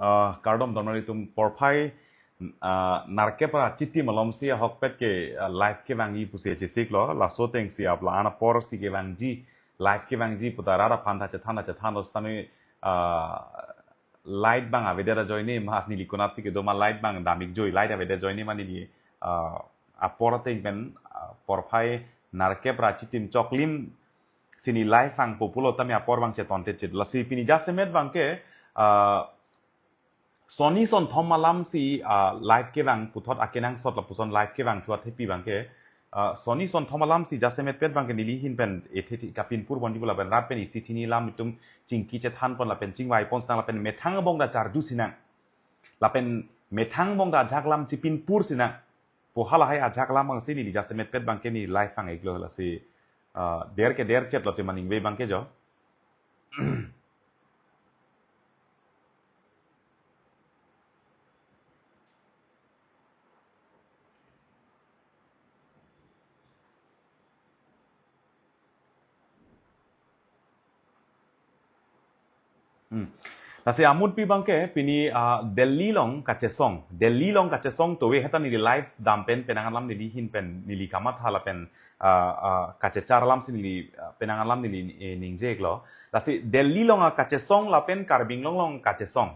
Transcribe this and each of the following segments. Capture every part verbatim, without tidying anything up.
Ah, kardom donmari atum, porphai, ah, nerkep ra chitim alomsi ahokpet ke, ah, live kevangji pusi chesiklo, laso atengsi apla-an aporsi kevangji, live kevangji puta rat aphan ta chethan ta chethanlo sitame, ah, light abang avedet ajoine ma neli konatsi kedo ma light abang damik joi, light avedet ajoine ma neli, ah, apor ateng pen, ah, porphai nerkep ra chitim choklim si neli live vangpo pulo tame apor abang chetonte chit. Lasi pini jasemet abangke, ah, sonni sonthom alamsi, ah, live kevang puthot akenangsot lapuson live kevang thuat hepi abangke, ah, sonni sonthom alamsi jasemetpet abangke neli ahin pen ethe thi kapinpur ponji pu lapen rat pen isi thini alam itum chingki chethan pon lapen chingvai pon sinang lapen methang abong ta charju sinang. Lapen methang abong ta ajak alam chipinpur sinang pu halahai ajak alam abangsi neli jasemetpet abangke neli live vang-iklo lasi, ah, der ke der chetlo te maningve abangke jo. Hmm. Lasi amutpi abangke pini, ah, Delhi along kachesong. Delhi along kachesong tove heta neli live dam pen penang alam neli ahin pen neli kamatha lapen, ah, ah, kachechar alamsi neli, ah, penang alam neli, eh, ningje-iklo. Lasi Delhi along akachesong lapen Karbi Anglong along kachesong.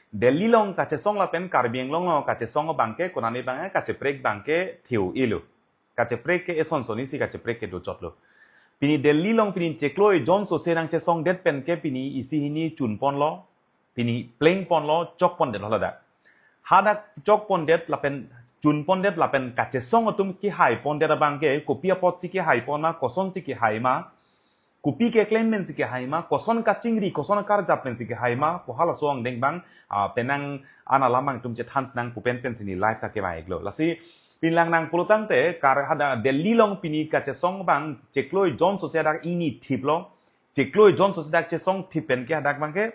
Delhi along kachesong lapen Karbi Anglong along kachesong abangke konane abangke kacheprek abangke theo-elo. Kacheprek ke eson sonni si kacheprek kedo chotlo. Pini Delhi along pini chiklo ejon sose nangchesongdet pen ke pini isi hini chun ponlo, pini pleng ponlo, chok pondetlo ladak. Hadak chok pondet lapen chun pondet lapen kachesong atum kehai pondet abangke kopi apotsi kehai pon ma, kosonsi kehai ma, kopi keklem pensi kehai ma, koson kachingri, koson karjap pensi kehai ma pu halaso angdeng abang, ah, penang an alam abang itum chethan sinang pu pen pensi neli live ta kevang-iklo. Lasi pini lang nang pulo tangte kar hada Delhi along pini kachesong abang chiklo ejon sose hadak ingni thiplo. Chiklo ejon sose hadak chesong thip pen ke hadak abangke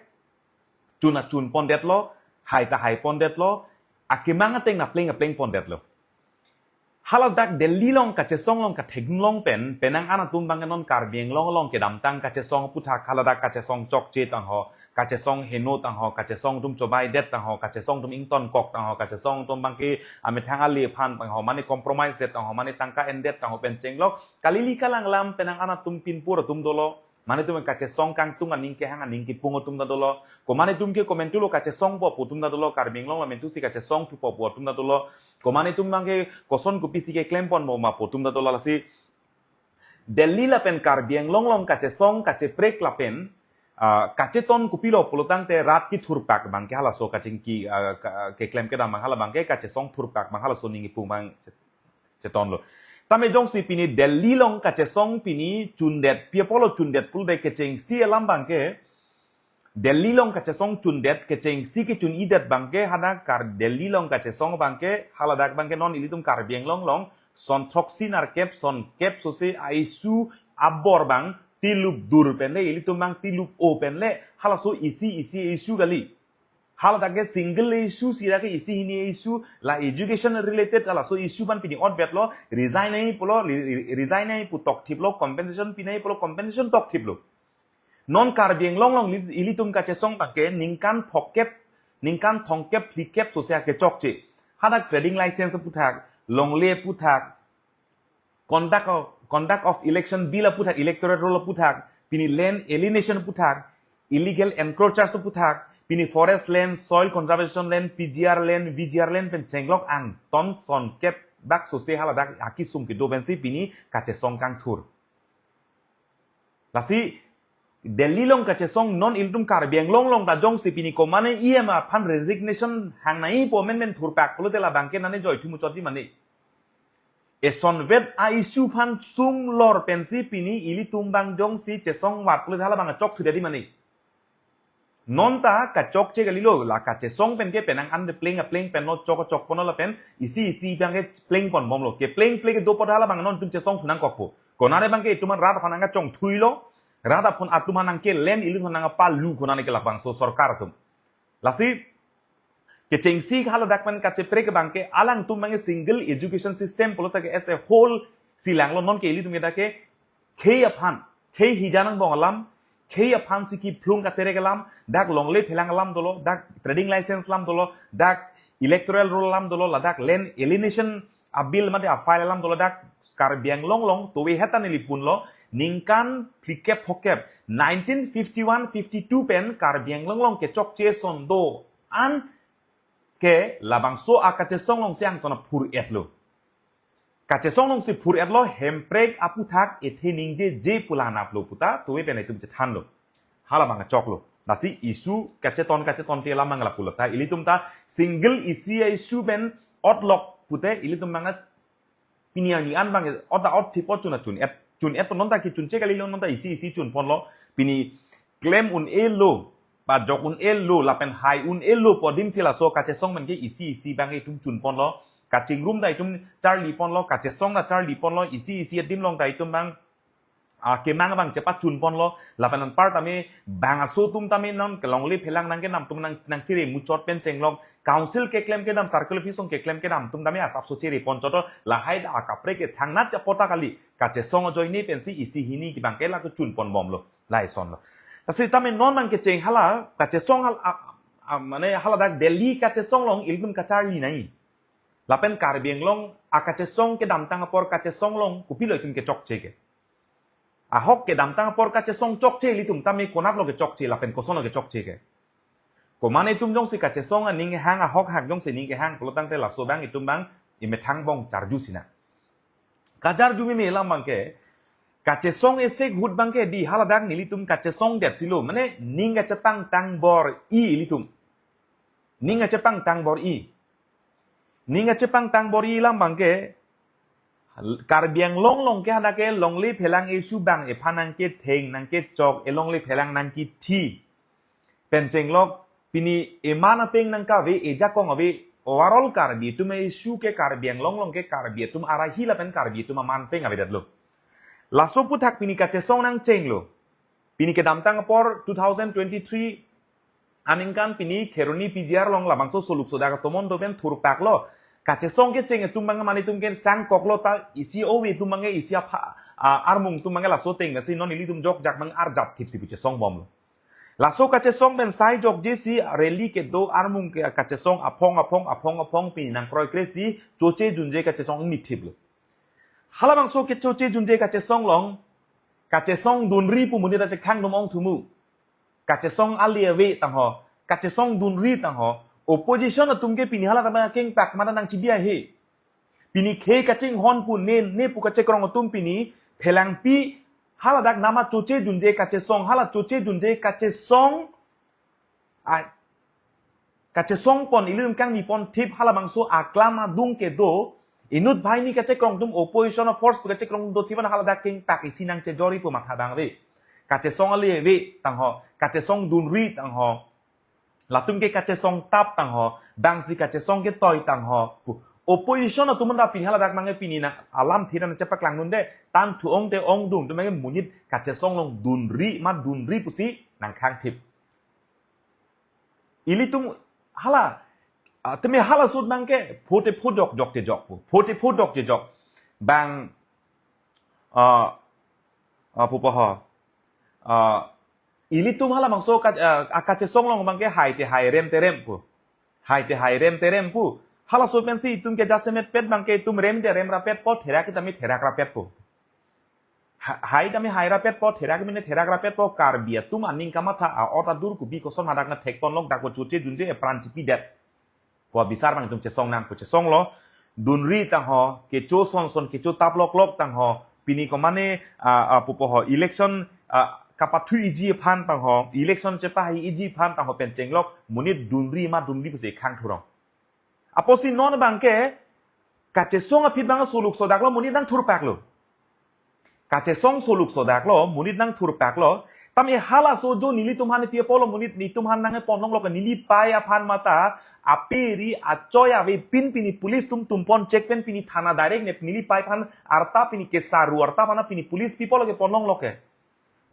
chun ta chun pondetlo, hai ta hai pondetlo, akemang ateng ta pleng ta pleng pondetlo. Haladak Delhi along kachesong along katheklong pen, penang an atum abangke non Karbi Anglong along kedamtang kachesong aphuthak haladak kachesong chokche tangho, kachesong heno tangho, kachesong atum chobaidet tangho, kachesong atum ingtonkok tangho, kachesong atum abangke amethang ale aphan tangho, mane compromise det tangho, mane tangka endet tangho pen chenglok, kalili kalang alam penang an atum pinpur atum dolo. Mane atum kachesong kangtung aning kehang aning kipung atum ta dolo. Komane atum ke komantulo kachesongpo pu atum ta dolo. Karbi Anglong la mentusi kachesong thupo pu atum ta dolo. Komane atum abangke koson kopisi keklem ponpo ma pu atum ta dolo lasi. Delhi lapen Karbi Anglong along kachesong kacheprek lapen, ah, kacheton kopilo pulo tangte rat kethurpak abangke halaso kachingki, ah, ka-, keklem kedam abang hala abangke kachesong thurpak abang halaso ning kipung abang chetonlo. Tame jongsi pini Delhi along kachesong pini chundet, pi apotlo chundet pulote kechengsi alam abangke, Delhi along kachesong chundet, kechengsi kechun-idet abangke hadak kar Delhi along kachesong abangke, haladak abangke non ilitum Karbi Anglong along, son throksi nerkep, son kep sose a-issue abor abang, tilup dur pen le, ilitum abang tilup o pen le, halaso isi isi issue kali. Haladak ke single issue si dak ke isi hini issue la education related halaso issue abang pini otbetlo resign nangji pulo re-, re-, resign nangji pu tokthiplo compensation pi nangji pulo compensation tokthiplo. Non Karbi Anglong along li-, ilitum kachesong abangke ningkan phokep ningkan thomkep phlikep sose kechokche. Hadak trading license aphuthak, longle aphuthak, conduct of, conduct of election bill aphuthak, electoral roll aphuthak, pini land alienation aphuthak, illegal encroachers aphuthak, pini forest land, soil conservation land, P G R land, V G R land pen chenglok angton son kep bak sose haladak akisung kedo pensi pini kachesong kangthur. Lasi Delhi along kachesong non ilitum Karbi Anglong along ta jongsi pini komane E M aphan resignation hang nangji pu amen men thurpak pulote labangke nane joi thu muchotji mane. Esonvet a-issue aphan sunglor pensi pini ilitum abang jongsi chesong vat pulote halabang chok thu dadi mane. Non ta kachokche kalilo, la kachesong pen ke penang an de pleng a pleng pen lo chok chok ponlo lapen isi isi abangke pleng ponbomlo. Kepleng pleng kedo apot halabang non itum chesong thu nangkokpo. Konane abangke itum aphan rat aphan nangkachongthuilo, rat aphan atum aphan nangkelem, ilitum aphan nangpalu konane ke labangso sorkar atum. Lasi kechengsi haladak pen kacheprek abangke alangtum abangke single education system pulote ke as a whole si langlo non ke ilitum ke dak ke khei aphan, khei hija nangbong alam, khei aphan si kephlung katerek alam, dak longle phelang alam dolo, dak trading license alam dolo, dak electoral roll alam dolo, ladak land alienation a bill mate a file alam dolo, dak Karbi Anglong along towe heta neli punlo, ningkan phlikep phokep, nineteen fifty-one fifty-two pen Karbi Anglong along kechokche ason do-an ke labangso a kachesong along si angton aphur-etlo. Kachesong along si phur-etlo, Hemprek aphuthak ethe ningjeje pu la-an aplo puta towe pen itum chethanlo. Hala abang choklo. Lasi issue kacheton kacheton te lam abang lapulo ta. Ilitum ta single issue a issue pen otlok pute ilitum abang pini ani an abang ot ta ot thipot chun a chun-et, chun-et non ta kechun che kalilo, non ta isi isi chunponlo. Pini klem un-elo, ba jok un-elo, lapen hai un-elo pu adim si laso kachesong pen ke isi isi abang itum chunponlo. Kachingrum ta itum charliponlo, kachesong ta charliponlo, isi isi adim along ta itum abang, ah, kemang abang chepachunponlo, lapen anpar tame bang aso atum tame non kelongle phelang nangkedam atum nang, nangchere muchot pen chenglok, council keklem kedam, circle office along keklem kedam atum tame asapso cherepon chotlo, lahai ta akaprek ke thangnat apot ta kali, kachesong ajoine pensi isi hini ke abang ke la kechunponbomlo, la isonlo. Lasi tame non abang kecheng hala, kachesong hal, a, a, mane hala dak Delhi kachesong along ilitum kacharli nai. Lapen Karbi Anglong a kachesong kedamtang apor kachesong along kopilo itum kechokche ke. Ahok kedamtang apor kachesong chokche ilitum tame konatlo kechokche lapen kosonlo kechokche ke. Komane itum jongsi kachesong aning hang, ahok hak jongsi ning kehang pulo tangte laso abang itum abang imethang bong charju sinang. Kajarju meme alam abang ke, kachesong esek ahut abang ke di haladak nelitum kachesong det silo, mane ning kachepangtang bor-i ilitum. Ning kachepangtang bor-i. Ning kachepangtang bor-i alam abang ke, Karbi Anglong along ke hadak ke longle phelang issue abang ephan nangketheng nangkechok, elongle phelang nangkethi pen chenglok, pini eman apeng nangkave, ejakong ave, overall Karbi atum a-issue ke Karbi Anglong along ke Karbi atum arahi lapen Karbi atum aman peng avedetlo. Laso aphuthak pini kachesong nangchenglo. Pini kedamtang apor two thousand twenty-three aningkan pini Kheroni P G R along labangso soluk sodak atomon do pen thurpaklo. Kachesong kecheng atum abang mane atum ke sangkoklo ta isi ove atum abang isi apha, a, armung atum abang laso ateng si non ilitum jokjak abang arjap thipsi pu chesongbomlo. Laso kachesong pen sai jokje si rally kedo armung ke kachesong aphong aphong aphong aphong pini nangkroikre si choche junje kachesong nithiplo. Halabangso kechoche junje kachesong along, kachesong dunri pu monit ta chekhang dum ongthumu. Kachesong ale ave tangho, kachesong dunri tangho, opposition atum ke pini hala tama kengpak mata nangchibi ahe. Pini khei kachinghon pu ne, ne pu kachekrong atum pini phelangpi haladak nama choche junje kachesong, hala choche junje kachesong, a, kachesongpon, ilitum kangniponthip halabangso aklam adung kedo, inut banghini kachekrong atum opposition a-force pu kachekrong atum dothip an haladak kengpak isi nangchejor-i pu matha abang ave. Kachesong ale ave tangho, kachesong dunri tangho, latum ke kachesong tap tangho, bangsi kachesong ketoi tangho pu. Opposition atum an ta pini haladak abang ke pini na alam thira nangchepaklang dunde, tan thu ong te ongdung atum abang ke monit kachesong along dunri ma dunri pusi nangkhangthip. Ilitum hala, ah, teme hala ahut abang ke phote phodok jok te jok pu. Phote phodok te jok. Bang, ah, ah, pupo ho. Ah, ilitum halabangso ka, ah, kachesong along abang ke hai te hai rem te rem pu. Hai te hai rem te rem pu. Hala ahut pensi itum ke jasemet pet abang ke itum rem te rem rapet po, therak te tame therak rapet po. Ha-, hai tame hai rapet po, therak mene therak rapet po, Karbi atum aning kamatha a-ot adur kopi koson hadak nangthekponlok dak pu choche junje epran chipidet pu abisar abang itum chesong nang pu chesonglo, dunri tangho, kecho son son, kecho tap lok lok tangho, pini komane, a, a, pupo ho, election, a, kapathu iji aphan tangho, election chepahai iji aphan tangho pen chenglok, monit dunri ma dunri pusi khang thurong. Apotsi non abang ke, kachesong aphi abang soluk sodaklo monit nangthurpaklo. Kachesong soluk sodaklo monit nangthurpaklo. Tame halaso jo nelitum aphan pi apotlo monit nelitum aphan nangponlonglo ke neli pei aphan mata, aperi achoi avepin pini police atum tumpon check pen pini thana direct ne neli pei aphan arta pini kesaru arta aphan pini police pi apotlo keponlonglo ke.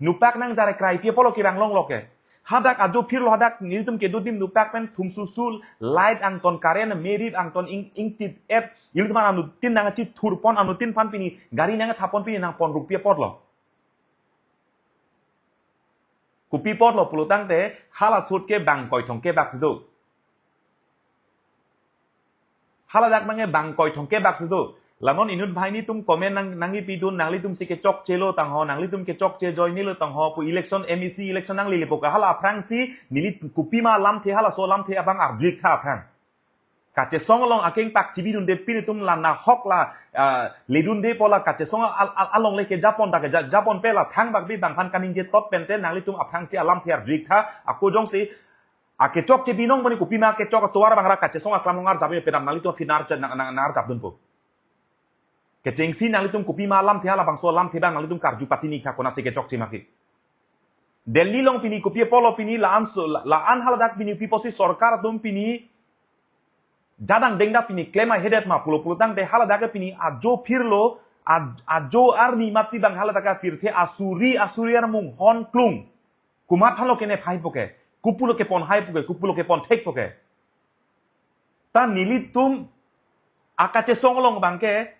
Nupak nangjar krai pi apotlo kevanglonglo ke. Hadak ajo phirlo hadak nelitum kedo adim nupak pen thum susul, light angton current merip angton ing, ingtit et, ilitum aphan anuttin nangchithurpon anuttin aphan pini gari nangthapon pini nangpon ruk pi apotlo. Kopi apotlo pulotangte hala ahut ke bang koi thomkep bak si do. Hala dak abangke bang koi thomkep bak si do. La non inut banghini atum comment nang, nangkipidun, nanglitum si kechokchelo tangho, nanglitum kechokche ajoine lo tangho, pu election, M A C election nanglelepo ke hala aphrangsi neli kopima alamthe, halaso alamthe abang arju-ik tha aphrang. Kachesong along akeng pak chibidunde pini atum la nahok la, ah, ledunde pu la kachesong al-, al-, along le kejapon ta keja-, japon pe la thangbak bi bang aphan kaningje tot pente nanglitum aphrangsi alamthe arju-ik tha, ako jongsi akechokche binong mani kopima kechok atovar abang ra kachesong aklam along arjap-ik penap nanglitum aphi nar, nar, nar, nar japdunpo. Kechengsi nanglitum kopima alamthe, halabangso alamthe abang nanglitum karju pati-ik tha konatsi kechokche ma ke. Delhi along pini kopi apotlo pini la-an so, la, la-an hala dak pini kopi apotsi sorkar atum pini jadang dengda pini klem ahedet ma pulo pulotangte hala dak pini ajo phirlo, a-, ajo arni amatsi bang hala dak pirthe asuri asuri armung hon klung. Komat aphanlo kenep haipo ke, kopulo kepon haipo ke, kopulo kepon thekpo ke. Ta nelitum akachesong along abangke,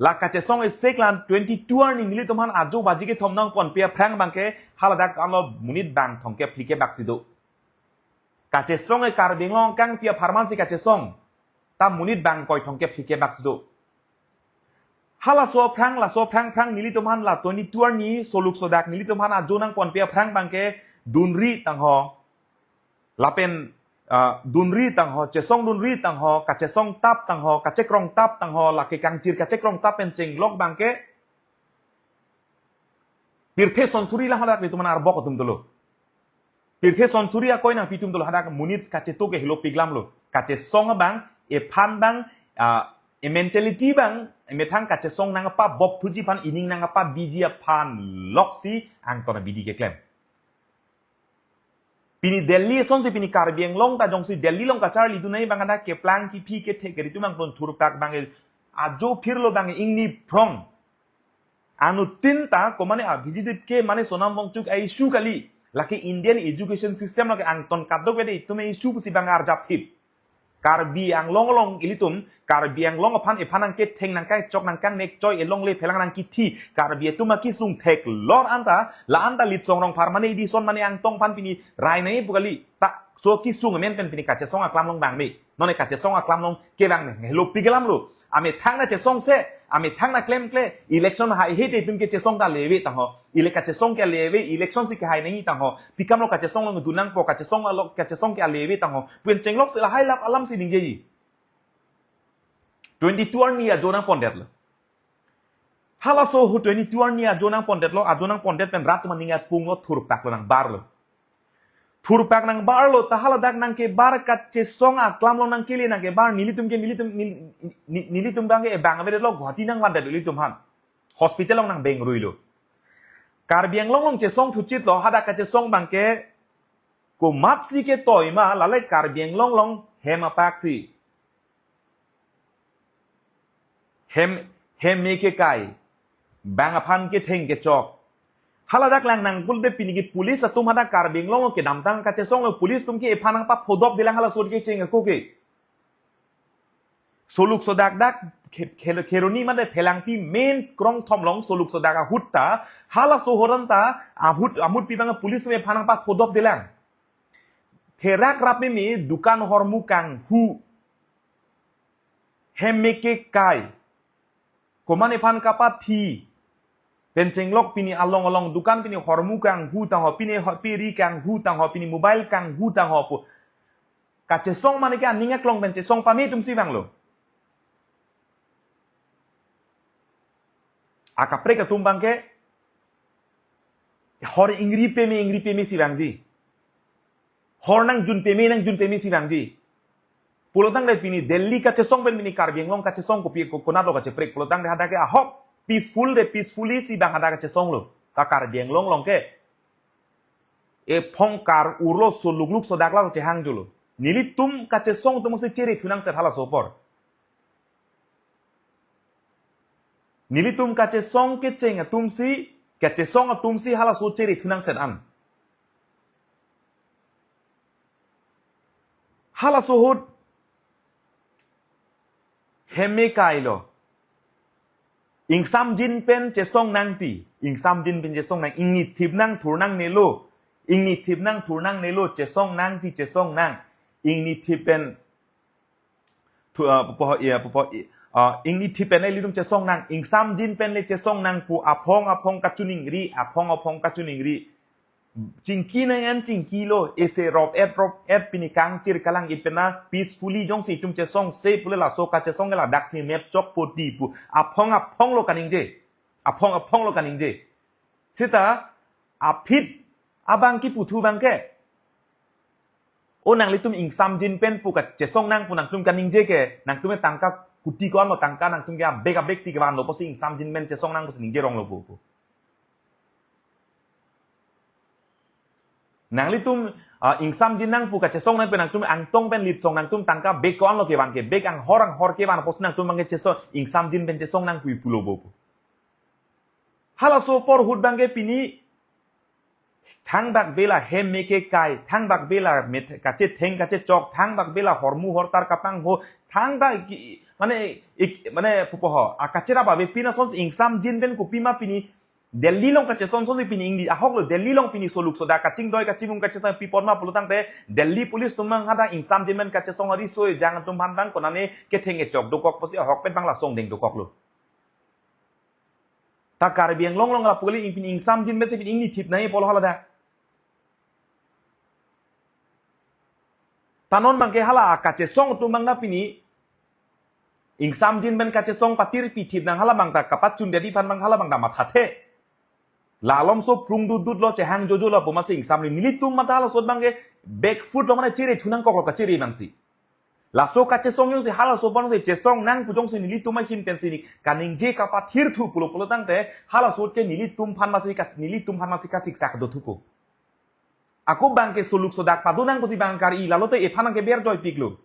la kachesong isi klan twenty-two arni nelitum aphan ajo baji kethom nangponpe aphrang abangke, hala dak anlo monit bang thomkep phlikep bak si do. Kachesong e Karbi Anglong kangpi apharman si kachesong. Ta monit bang koi thomkep phlikep bak si do. Halaso aphrang, laso aphrang aphrang nelitum aphan la twenty-two arni soluk sodak nelitum aphan ajo nangponpe aphrang abangke dunri tangho. Lapen, ah, dunri tangho, chesong dunri tangho, kachesong tap tangho, kachekrong tap tangho, lake kangchir kachekrong tap pen chenglok abangke pirthe sonsuri alam hadak nelitum aphan arbok atum dolo. Pirthe sonsuri akoi nangpi atum dolo, hadak monit kachetok ke helo pik alam lo. Kachesong abang, ephan abang, ah, e mentality abang, emethang kachesong nangpabop thuji aphan, ening nangpabiji aphan loksi angton abidi keklem. Pini Delhi asonsi pini Karbi Anglong ta jongsi Delhi along kacharlidun nai abang ada keplang kephi kethek keri atum angton thurpak abang ajo phirlo abang ingni phrong. Anuttin ta komane Abhijit Dipke mane Sonam Wangchuk a-issue kali. Lake Indian education system lake angton kadokave itum a-issue pusi abang arjap thip. Karbi Anglong along ilitum, Karbi Anglong aphan ephan nangketheng nangkachok nangkangnek choi elongle phelang nangkithi, Karbi atum akisung theklor anta, la anta Litsong Rongphar mane Edison mane Angtong aphan pini rai nai pu kali, ta so kisung amen pen pini kachesong aklam along bang me, none kachesong aklam along kevang me, helo pik alam lo, amethang nangchesongse, amethang nangklemkle, election haihe te itum kechesong ta leve tangho. Ile kachesong ke leve, election si kehai nangji tangho. Pi akamlo kachesong along dun nangpo, kachesong along, kachesong ke leve tangho. Pen chenglok si lahai lap alam si ningjeji. Twenty-two arni ajo nangpondetlo. Halaso ahut twenty-two arni ajo nangpondetlo, ajo nangpondet pen rat atum aning apunglo thurpaklo nangbarlo. Thurpak nangbarlo, ta hala dak nangkebar kachesong aklam along nangkele nangkebar nelitum ke nelitum nel-, ni-, nelitum abangke ebang avedetlo Guwahati nangvandet ilitum aphan. Hospital along nang bengruilo. Karbi Anglong along chesong thuchitlo, hadak kachesong abangke komatsi ketoi ma, lale Karbi Anglong along hem apaksi. Hem, hem me kekai. Bang aphan ketheng kechok. Hala dak lang nangkul be pini ke police atum hadak Karbi Anglong kedamtang kachesong lo police atum ke ephan nangpaphodop dilang halaso ahut kecheng ako ke. Soluk sodak dak khe-, khe-, Kheroni mate Phelangpi main krongthom along soluk sodak ahut ta, halaso ahut anta, ahut, ahut pi abang police atum ephan nangpaphodop dilang. Therak rap meme dukan hormu kanghu. Hem me kekai. Komane aphan kapathi. Pen chenglok pini along along dukan pini hormu kanghu tangho, pini ho-, piri kanghu tangho, pini mobile kanghu tangho pu. Kachesong mane ke aning aklong pen chesong pame atum si vanglo. Akaprek atum abangke hor ingri peme, ingri peme si vangji. Hor nangjun peme, nangjun peme si vangji. Pulotangte pini Delhi kachesong pen pini Karbi Anglong kachesong kopi ko-, konatlo kacheprek. Pulotangte hadak ke ahok peaceful de peacefully si bang hadak kachesong lo. Ta Karbi Anglong along ke. Ephong kar urlo soluk luk sodak along chehang julo. Nelitum kachesong atum si chere thu nangset halaso apor. Nelitum kachesong kecheng atum si, kachesong atum si halaso chere thu nangset an. Halaso ahut hem me kailo. Ingsamjin pen chesong nangti, ingsamjin pen chesong nang, ingni thip nang thur nangnelo. Ingni thip nang, thur nangnelo, chesong nangji chesong nang. Ingni thip pen thu, ah, pupo, iya, pupo, i-, ah, ingni thip pen ilitum chesong nang, ingsamjin pen le chesong nang pu aphong aphong kachiningri, aphong aphong kachiningri. Chingki nang an chingkilo, ese rop et rop et pini kangchir kalang-it pen na peacefully jongsi itum chesongse pule laso kachesong ke ladaksi mep chokpo di pu aphong aphong lo kaningje. Aphong aphong lo kaningje. Seta aphi abang kiputhu abang ke, o nanglitum ingsamjin pen pu kachesong nang pu nangtum kaningje ke, nangtum tangka kuti ko-an lo, tangka nangtum ke abek abek si kevanlo pusi ingsamjin pen chesong nang pusi ningje rong lo pu pu. Nanglitum, ah, ingsamjin nang pu kachesong nang pen nangtum angtong pen litsong nangtum tangka bek ko-an lo kevan ke, bek anghor anghor kevan pusi nangtum abang ke chesong, ingsamjin pen chesong nang pu pulo bo pu. Halaso apor ahut abang ke pini thangbak bela hem me kekai, thangbak bela met-, kachetheng kachechok, thangbak bela hormu hortar kapangho, thangbak ki-, mane ik-, mane pupo ho, a kachera ba be pina son ingsamjin pen kopima pini Delhi along kachesong son pini ingni ahok lo, Delhi along pini soluk sodak kachingdoi kachimung kachesong pi apot ma pulo tangte Delhi police atum abang hadak ingsamjin pen kachesong ariso-ejang atum aphan abang konane ketheng kechok dokok pusi ahok pen abang la songdeng dokok lo. Ta Karbi Anglong along lapu kali ing pini ingsamjin pen si pini ingni thip nai pulo haladak. Ta non abang ke hala kachesong atum abang na pini ingsamjin pen kachesong patir pi thip nang hala abang ta kapachun dadi aphan abang hala abang ta mathathe. La alomso prung dut dut lo, chehang jojo lo pu masi ingsamjin, nelitum mata halaso abang ke back foot lo, mane chere thu nangkok lo kachere abang si. Laso kachesong jongsi halaso abang si chesong nang pu jongsi nelitum ahin pen si ni kaningje kapathir thu pulo pulo tangte halaso ke nelitum aphan masi kas-, nelitum aphan masi kasiksak do thupo. Ako abang ke soluk sodak padu nang pusi abang kari lalo te ephan abang ke ber joipik lo.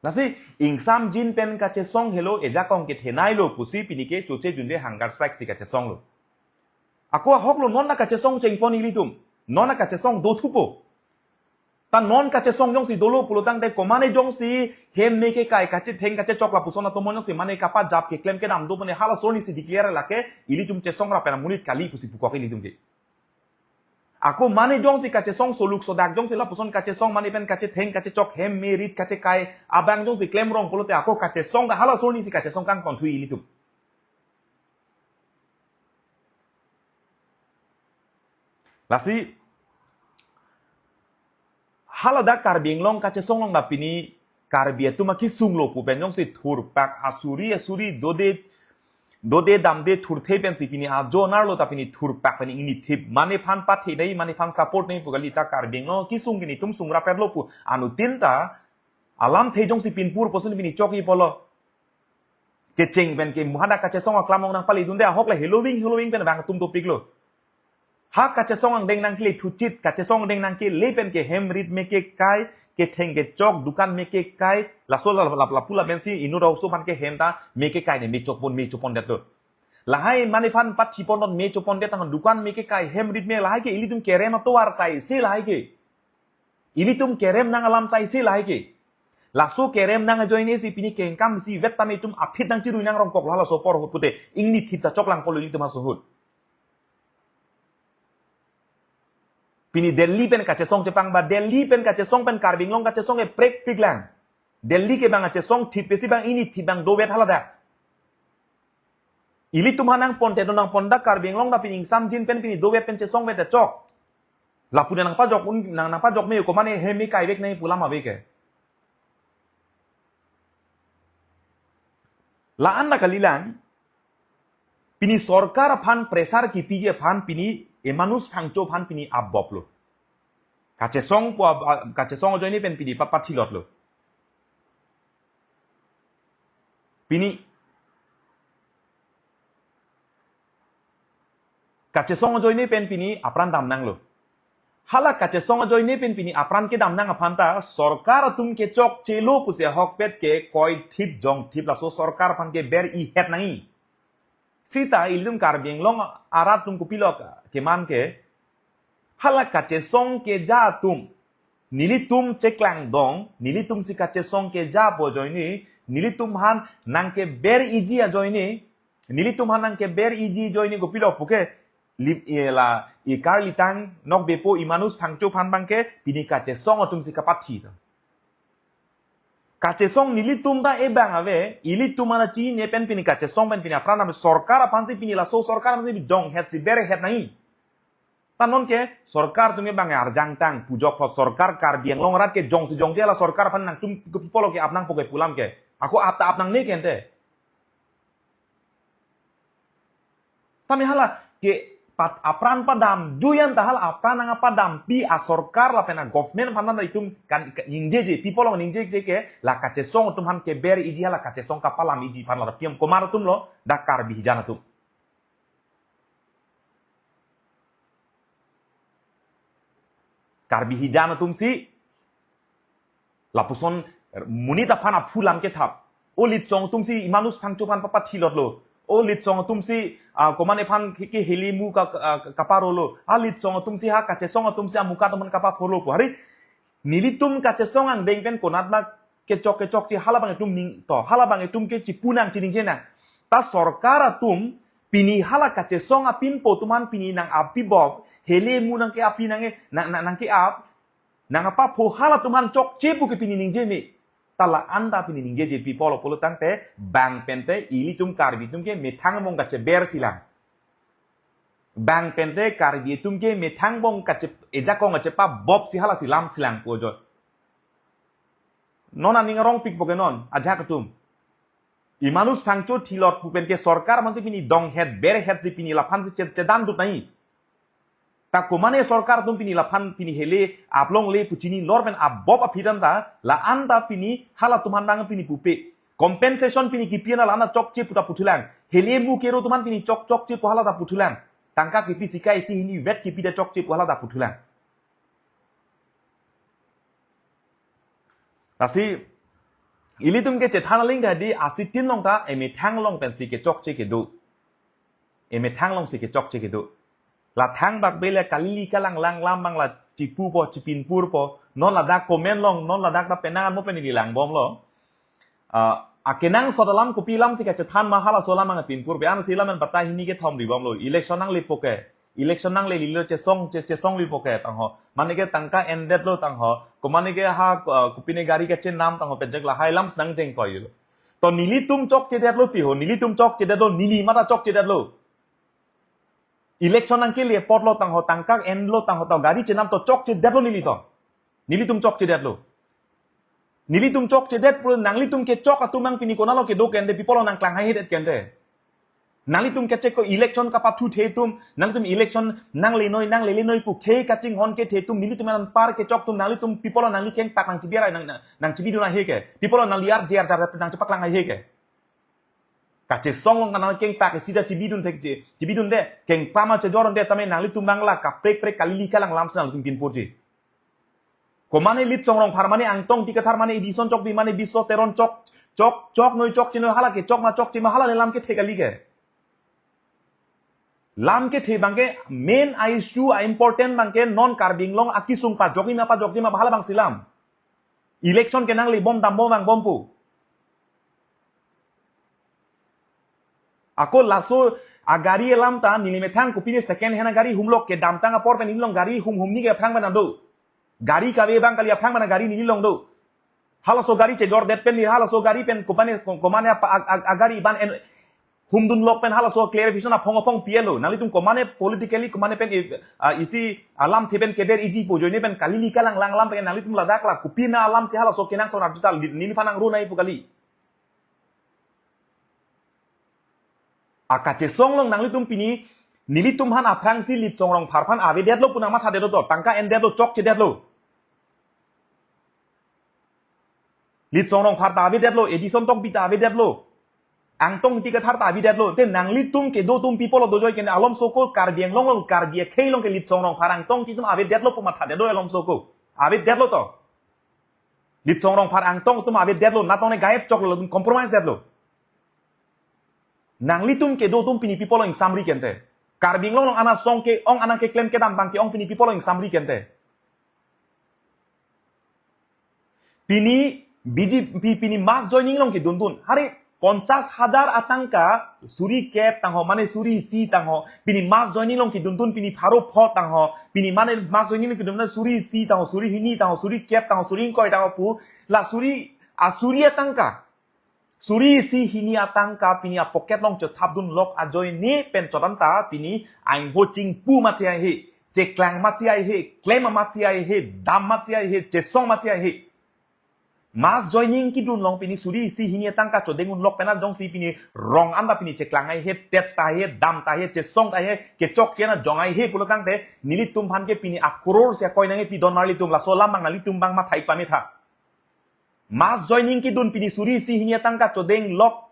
Lasi ingsamjin pen kachesong helo, ejakong kethenei lo pusi pini ke choche junje hunger strike si kachesong lo. Ako ahok lo, non na kachesong chengpon ilitum. Non na kachesong do thupo. Ta non kachesong jongsi dolo pulo tangte komane jongsi hem me kekai kachetheng kachechok lapuson atomon jongsi mane kapajap keklem kedam do mane halaso arni si declare lake ilitum chesong ra pen amonit kali pusi pukok ilitum ke. Ako mane jongsi kachesong soluk sodak jongsi lapuson kachesong mane pen kachetheng kachechok hem me rit kachekai abang jongsi klem rong pulote ako kachesong ta halaso arni si kachesong kangton thu ilitum. Lasi haladak Karbi Anglong kachesong along ta pini Karbi atum akisung lo pu pen jongsi thurpak asuri asuri dode dode damde thurthe pensi pini ajo narlo ta pini thurpak pen ingni thip mane aphan pathe dei mane aphan support nei pu kali ta Karbi Anglong akisung pini itum sung rapet lo pu anuttin ta alamthe jongsi pinpur puson pini chok-i pulo. Kecheng pen ke hadak kachesong aklam along nangpali dunde ahok le heloving heloving pen abang atum dopik lo. Ha kachesong angdeng nangkele thuchit, kachesong angdeng nangkele pen ke hem rit me kekai, ketheng kechok, dukan me kekai, laso la, la, la, lapu la pensi inut aoso aphan ke hem ta me kekai ne me chopon me chopon det lo. Lahai mane aphan pathipon me chopon det tang dukan me kekai hem rit me lahai ke ilitum kerem atovar sai si lahai ke. Ilitum kerem nang alam sai si lahai ke. Laso kerem nang ajoine si pini kengkam si vet tame itum aphi nangchirui nang rongkok lo halaso apor ahut pute ingni thip ta choklang pulo ilitum halaso ahut. Pini Delhi pen kachesong chepang ba Delhi pen kachesong pen Karbi Anglong kachesong ke prekpik lang. Delhi ke abang kachesong thip pensi abang ingni thip abang dovet haladak. Ilitum aphan nangpon te do nangpon dak Karbi Anglong ta pini ingsamjin pen pini dovet pen chesong vet ta chok. Lapu nangpajok un nang nangpajok me ko mane hem me kaivek nai pu alam ave ke. La-an ta kalilang pini sorkar aphan pressure kipiji aphan pini Emmanus Phangcho aphan pini abop lo. Kachesong pu ab-, a-, kachesong ajoine pen pini pa pathilot lo. Pini kachesong ajoine pen pini apran damnang lo. Hala kachesong ajoine pen pini apran kedam nang aphan ta sorkar atum kechokche lo pusi ahokpet ke koi thip jong thip laso sorkar aphan ke ber-ihet nangji. Sita ilitum Karbi Anglong arat atum kopilo keman ke hala kachesong keja atum nelitum cheklangdong, nelitum si kachesong keja pu ajoine, nelitum aphan nangkeber-iji ajoine, nelitum aphan nangkeber-iji ajoine kopilo puke, Lip ela i karlitang nokbepo Emmanuel Phangcho aphan abangke pini kachesong atumsi kapathi to. Kachesong nelitum ta ebang ave, ilitum ana chine pen pini kachesong pen pini apran ave, sorkar aphansi pini laso sorkar aphansi jonghetsi berhet nangji. Ta nonke sorkar atumke bang arjangtang pujok thot sorkar Karbi Anglong arat ke jongsi jongje la sorkar aphan nangtum ke pipolo ke apnangpo ke pu alam ke. Ako ap ta apnangne ke ente. Tame hala ke pat apran padam, juyan ta hala apran nangpadampi asorkar lapen a government aphan ta itum kan ningjeje, pipolo ningjeje ke la kachesong atum aphan keber iji hala kachesong kapalam iji aphan la piam komar atumlo, dak Karbi hijan atum. Karbi hijan atumsi lapuson monit aphan aphu alam kethap. O litsong atumsi Emmanuel Phangcho aphan papathilotlo. O litsong atumsi, ah, komane aphan ke, ke helimu ka, ka, kaparolo. A litsong atumsi ha kachesong atumsi amuka atum aphan kapaphorlo pu. Hari nelitum kachesong angdeng pen konat ma kechok kechokche hala abang itum ning to, hala abang itum ke chipu nang chiningje nang. Ta sorkar atum pini hala kachesong apinpo atum aphan pini nang api bob, helimu nangke api nang, nang, nang, nangke ap, nang apapho hala atum aphan chokche pu ke pini ningje me. Ta la-an ta pini ningjeje pipolo pulotangte bang pente ilitum Karbi atum ke methang angbong kacheber silang. Bang pente Karbi atum ke methang angbong kache ejakong kachepa bob si halasi lam silang pu ajoine. Non aning arongpikpo ke non, ajahak atum. Emmanuel Phangcho thilot pu pen ke sorkar aphansi pini donghet berhetsi pini laphansi ched-, chedan dut nangji. Ta komane sorkar atum pini laphan pini hele aplong le pu chinilor pen abob aphi dan ta la-an ta pini hala atum aphan nang pini pupe. Compensation pini kipi an la-an ta chokche pu ta puthulang. Helimu kero atum aphan pini chok chokche pu hala ta puthulang. Tangka kipi sika isi hini vet kipi ta chokche pu hala ta puthulang. Lasi ilitum ke chethan aling kadi asitin along ta emethang along pensi kechokche kedo. Emethang alongsi kechokche kedo. La thangbak bele kalili kalanglang lam abang la chipupo chipinpurpo. Non ladak comment along, non ladak ta penang anmo pen ili langbomlo. Ah, akenangsot alam kopi alamsi kachethan ma halaso alam abang pinpur be an si lam an batai hini kethom ribomlo. Election nangle pu ke. Election nanglelo chesong, che-, chesong lipo ke tangho. Mane ke tangka endetlo tangho. Komane ke ha, ah, kopine gari kachenam tangho pejek lahai alam si nangjeng koilo. To nelitum chokchedetlo ti ho, nelitum chokchedetlo, neli mata chokchedetlo. Election nangkele apotlo tangho, tangka endlo tangho, to gari chenam to chokchedetlo neli to. Nelitum chokchedetlo. Nelitum chokchedet pu nanglitum kechok atum abang pini konatlo kedo kente, pipolo nangklang haihedet kente. Nanglitum kechek ko election kapathuthe atum, nanglitum election nanglenoi, nanglelenoi pu khei kachinghon kethe atum, nelitum anpar kechok atum, nanglitum pipolo nangli kengpak nangchibiarai nang, nang, nangchibidun haihe ke. Pipolo nangli arje arjar nangchipaklang haihe ke. Kachesong along kanang kengpak sida chibidun thekje, chibidunde, kengpama chejordunde, tame nanglitum abang la kaprek prek kalili kalang alam si nanglitum pinpurji. Komane Litsong Rongphar mane Angtong Ingti Kathar mane Edison Chokbi mane Biso Teron chok, chok, choknoi chokchenoi hala ke, chok ma chokche ma hala le lam kethe kali ke. Lam kethe abang ke main issue a important abang ke non Karbi Anglong akesung pajokji ma pajokji ma hala abang si lam. Election ke nanglebom dambom vangbom pu. Ako laso agari alam ta neli methang kopine second hand agari humlo, kedamtang apor pen neli along gari hum humni ke aphrang pen ado. Gari kave abang kali aphrang pen gari neli along do. Halaso gari chejordet pen neli halaso gari pen komane, komane apa ag-, ag-, agari ban en humdunlok pen halaso clarification aphong aphong pielo. Nanglitum komane politically komane pen i-, ah, isi alamthe pen keber iji pu ajoine pen kalili kalang lang alam pen nanglitum ladak la kopine alam si halaso kenangsot arjuta li-, neliphan nangro nai pu kali. Akachesong along nanglitum pini, nelitum aphan aphrangsi Litsong Rongphar aphan avedetlo pu nangmathadetlo to, tangka endetlo, chokchedetlo. Litsong Rongphar ta avedetlo, Edison Tokbi ta avedetlo. Angtong Ingti Kathar ta avedetlo. Te nanglitum kedo atum pipolo dojoi kene alomso ko Karbi Anglong along Karbi akhei along ke Litsong Rongphar Angtong Ingti atum avedetlo pu mathadetlo alomso ko. Avedetlo to. Litsong Rongphar Angtong atum avedetlo, natong ne gayep choklo, latum compromise detlo. Nanglitum kedo atum pini pipolo ingsamri kente. Karbi Anglong along ana song ke-ong ana keklem kedam abang ke-ong pini pipolo ingsamri kente. Pini B J P pini mass joining along kedundun. Hari Ponchas hajar atangka suri kep tangho, mane suri isi tangho. Pini mass joining along kedun dun pini pharo pho tangho. Pini mane mass joining along kedun dun suri isi tangho, suri hini tangho, suri kep tangho, suri ingkoi tangho pu. La suri, a suri atangka, suri isi hini atangka pini a pocket along chethap dun lok ajoine pen chot an ta pini aingho chingpu matsi haihe, cheklang matsi haihe, klem matsi haihe, dam matsi haihe, chesong matsi haihe. Mass joining kedun along pini suri isi hini atangka chodeng un lok pen an jongsi pini rong an ta pini cheklang haihe, tet ta haihe, dam ta haihe, chesong ta haihe, kechokche an jong haihe pulo tangte nelitum aphan ke pini a crore si a-coin nangkepi don marli tum, laso alam abang nelitum abang mathai pame tha. Mass joining kedun pini suri isi hini atangka chodeng lok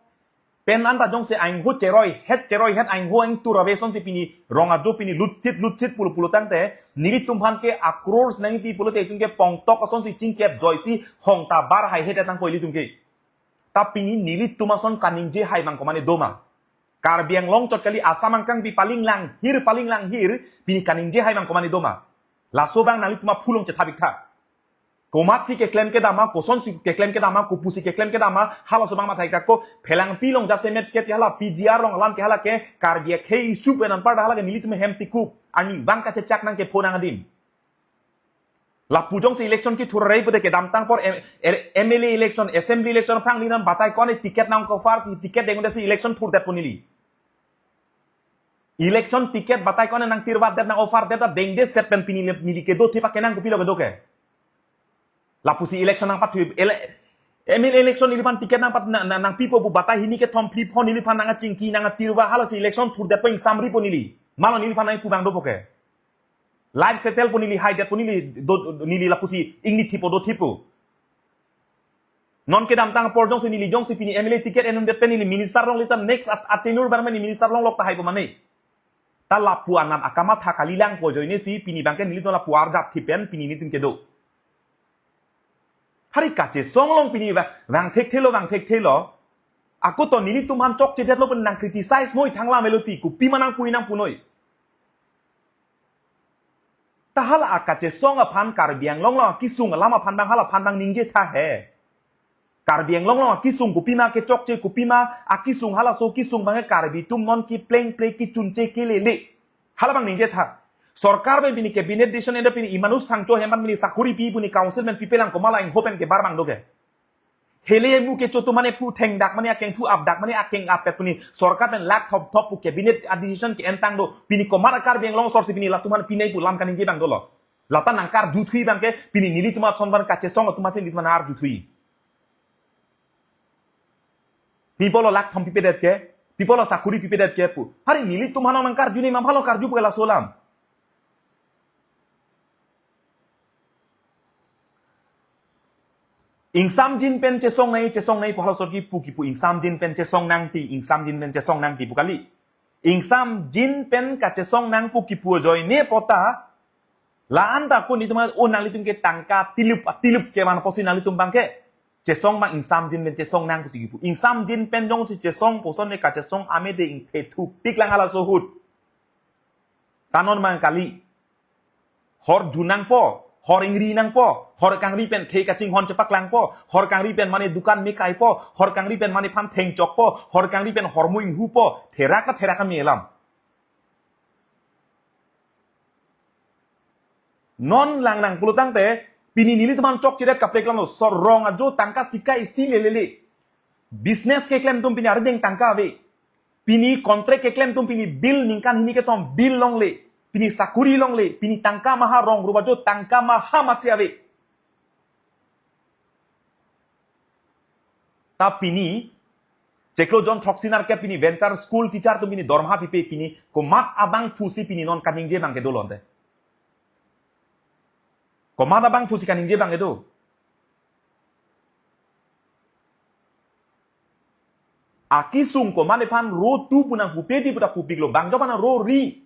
pen an ta jongsi aingho cheroi het, cheroi het aingho ingtur ave asonsi pini rong ajo pini lutsit lutsit pulo pulo tangte nelitum aphan ke a crore si nangkepi pulote itum ke pongtok asonsi chingkep joisi hong ta bar haihe tangkoi ilitum ke. Ta pini nelitum ason kaningje hai abang komane doma? Karbi Anglong chot kali, Assam angkang pi paling langhir, paling langhir, pini kaningje hai abang komane doma? Laso abang nanglitum aphu along chethap ik tha. Komatsi keklem kedam ma, kosonsi keklem kedam ma, kopusi keklem kedam ma, halaso abang mathai ik tha ko. Phelangpi along jasemet ke hala P G R along alam ke hala ke Karbi akhei issue pen anparta hala ke nelitum ahem tikup, arnivang kachechak nangkepho nang adim. Lapu jongsi election kethur rai pute kedamtang apor M-, M L A election, assembly election aphrang neli aphan batai ko-an ticket nang ko-offer si ticket dengdetsi election thurdetpo neli. Election ticket batai ko-an nangtirvatdet, nang-offerdet, ta dengdeset pen pini le-, neli kedo thip akenang kopilo kedo ke. Lapusi election nangpathu ele-, M L A election neli aphan ticket nangpat na, na, nangpipo pu batai hini kethom phli pho neli aphan nangkachingki nangkatirva, halasi election thurdetpo, ingsamripo neli. Malo neli aphan nangpu abang dopo ke. Life settlepo neli, haidetpo neli, do, neli lapusi ingni thipo do thipo. Non kedamtang apor jongsi neli jongsi pini M L A ticket en-undet pen neli minister longle ta next at-, a tenure abang neli minister longlok tahai po mane. Ta lapu anam akamatha kalilangpo ajoine si pini abang ke nelitum lapu arjap thip pen pini nelitum kedo. Hari kachesong along pini vang, vang thekthelo, vang thekthelo. Ako to nelitum aphan chokchedetlo pen nang criticize noi, thanglam elo ti, kopima nangpui nangpunoi. Ta hala akachesong aphan Karbi Anglong along akisung alam aphan abang hala aphan abang ningje tha he. Karbi Anglong along akisung kopima kechokche, kopima akisung, halaso akisung abang ke Karbi atum non keplengple kechunche kelele. Hala abang ningje tha. Sorkar pen pini cabinet decision enda pini Emmanuel Thangcho ahem aphan pini sakuri pi pu, ne council pen pipelang, komat la ingho pen kebar abang do ke. Hele emu kecho atum mane pu thengdak mane akeng thu apdak mane akeng apet pu ne sorkar pen lak thop thop pu cabinet a decision ke-entang do. Pini komat a Karbi Anglong asor si pini latum aphan pinei pu lam kaningje abang dolo? Lata nangkarjuthui abang ke pini nelitum ason aphan, kachesong atum ason nelitum aphan arjuthui. Pi apotlo lak thom pipedet ke, pi apotlo sakuri pipedet ke pu. Hari nelitum aphan nangkarju ne, ma aphanlo karjupo ke laso alam? Ingsamjin pen chesong nang, chesong nang pu halaso kipu kipu, ingsamjin pen chesong nangji, ingsamjin pen chesong nangji pu kali. Ingsamjin pen kachesong nang pu kipu ajoine pota, la-an ta ko nelitum, o nanglitum ke tangka tilup atilup kevan apotsi nanglitum abang ke chesong abang ingsamjin pen chesong nang pusi kipu. Ingsamjin pen jongsi chesongpo asonte kachesong amede ingthe thuktik lang halaso ahut. Ta non abang kali. Hor ju nangpo, hor ingri nangpo, hor kangri pen khei kachinghon chepaklangpo, hor kangri pen mane dukan me kaipo, hor kangri pen mane aphan thengchokpo, hor kangri pen hormu inghupo, therak ta therak kami alam. Non lang nang pulo tangte, pini nelitum aphan chokchedet kaprek lamlo, sor rong ajo tangka sika isi lelele. Business keklem atum pini arideng tangka ave. Pini contract keklem atum pini bill ningkan hini kethom bill longle. Pini sakuri longle. Pini tangka maha, rong rup ajo tangka maha matsi ave. Ta pini chiklo jon throksi nerkep pini venture school teacher atum pini dormaha pipe, pini komat abangphu si pini non kaningje abang kedo lonte? Komat abangphu si kaningje abang kedo? Akisung komat aphan ro tu pu nangpupe di pu ta pupiklo, bang jok aphan ro ri.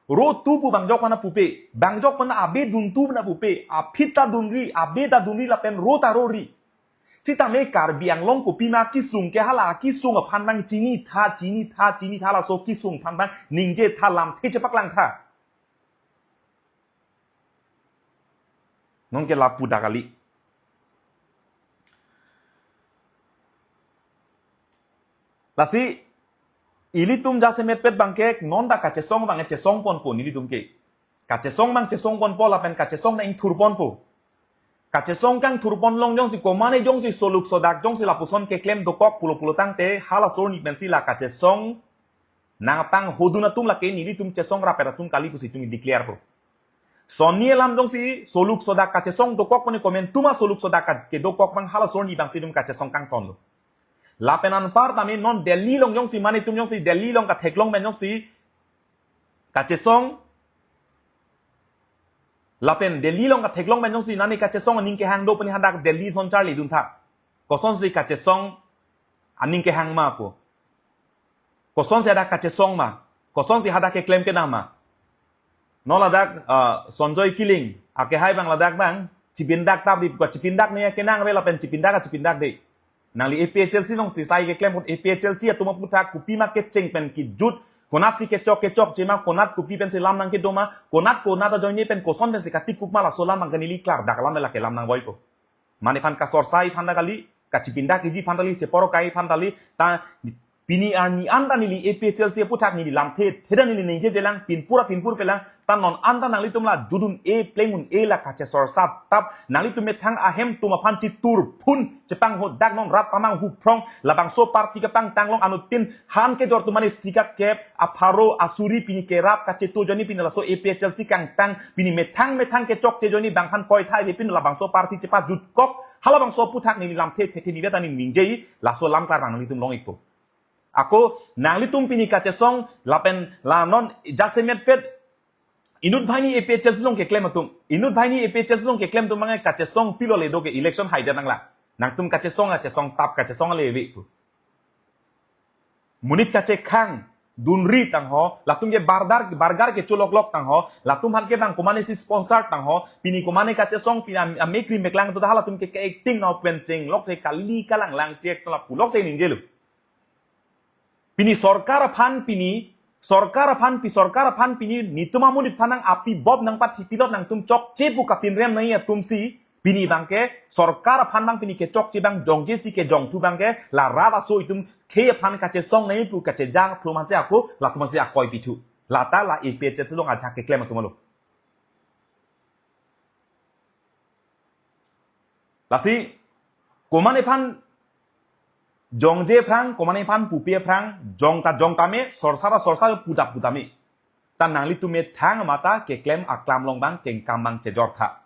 Ro tu pu bang jok aphan pupe, bang jok aphan abe dun tu pu nangpupe, aphi ta dun ri, abe ta dun ri lapen ro ta ro ri. Sitame Karbi Anglong kopima akisung ke hala akisung aphan abang chinitha, chinitha, chinitha, laso akisung aphan abang ningjetha, lamthe chepaklangtha. Non ke lapu ta kali. Lasi ilitum jasemet pet abangke non ta kachesong abang chesong ponpo nelitum ke. Kachesong abang chesong ponpo lapen kachesong ta ingthur ponpo. Kachesong kangthur pon along jongsi komane jongsi soluk sodak jongsi lapuson keklem dokok pulo pulo tangte hala sorni pensi la kachesong nangpanghodun atum lake nelitum chesong rapet atum kali pusi itum declare po. Sonni alam jongsi soluk sodak kachesong dokok pone komen tuma soluk sodak ka-, kedokok abang hala sorni abangsi itum kachesong kangtonlo. Lapen anpar tame non Delhi along jongsi mane itum jongsi Delhi along katheklong pen jongsi kachesong lapen Delhi along katheklong pen jongsi nani kachesong aning kehang do puni hadak Delhi son charlidun tha. Kosonsi kachesong aning kehang ma po. Kosonsi hadak kachesong ma. Kosonsi hadak keklem kedam ma. Non ladak, ah, Sanjay Killing akehai abang ladak abang chipindak tap di ko chipindak ne kenang ave lapen chipindak chipindak de. Nangli A P H L C alongsi sai keklem pon A P H L C atum aputhak kopi ma kecheng pen kejut, konatsi kechok kechokche ma, konat kopi pensi lam nangkedo ma, konat konat ajoine pen koson pensi katikuk ma laso alam abangke neli klardak alam lake lam nangvoipo. Mane aphan kasorsai aphan ta kali, kachipindak iji aphan ta kali, cheporo kai aphan ta kali, ta pini arni an ta neli A P H L C aputhak neli lamthe theda neli ningjejelang, pinpur pinpur pelang, ta non an ta nanglitum la judun-e pleng un-e la kachesorsa tap, nanglitum methang ahem atum aphan chitur phun chepanghodak non rat pamang huphrong labangso party kepangtang along anuttin han kejor atum mane sikak kep apharo asuri pini kerap kachetu ajoine pini laso A P H L C kangtang pini methang methang kechokche ajoine abang aphan koi thai de pini labangso party chepajutkok halabangso aputhak neli lamthe thethe nivet ani ningje laso alam klarang nanglitum long-ikpo. Ako nanglitum pini kachesong lapen la non jasemet pet inut banghini A P H L C along keklem atum. Inut banghini A P H L C along keklem atum mangai kachesong pilo le do ke election haida nanglang. Nangtum kachesong kachesong tap kachesong le ve pu. Monit kachekhang dunri tangho, latum ke bargar bargar kecho loklok tangho, latum aphan ke bang komane si sponsor tangho, pini komane kachesong pini am- amekri meklang to hala latum ke acting nau pen chenglok the kali kalanglang si ek tola pulok se ningjelo. Pini sorkar aphan pini, sorkar aphan pi sorkar aphan pini, nitum amonit aphan nang api bob nangpathi pilot nangtum chokche pu kapinrem nai atum si, pini abangke, sorkar aphan abang pini kechokche abang jongje si kejongthu abangke, la rat aso itum khei aphan kachesong nai pu kachejang phru manse ako, latum manse akoi pithu. Lata la A P H L C along ajak keklem atum alo. Lasi, komane aphan jongje aphrang, komane aphan pupe aphrang, jong ta jong tame, sorsa ta sorsa puta puta me. Ta nanglitum methang mata keklem aklam along abang kengkam abang chejor tha.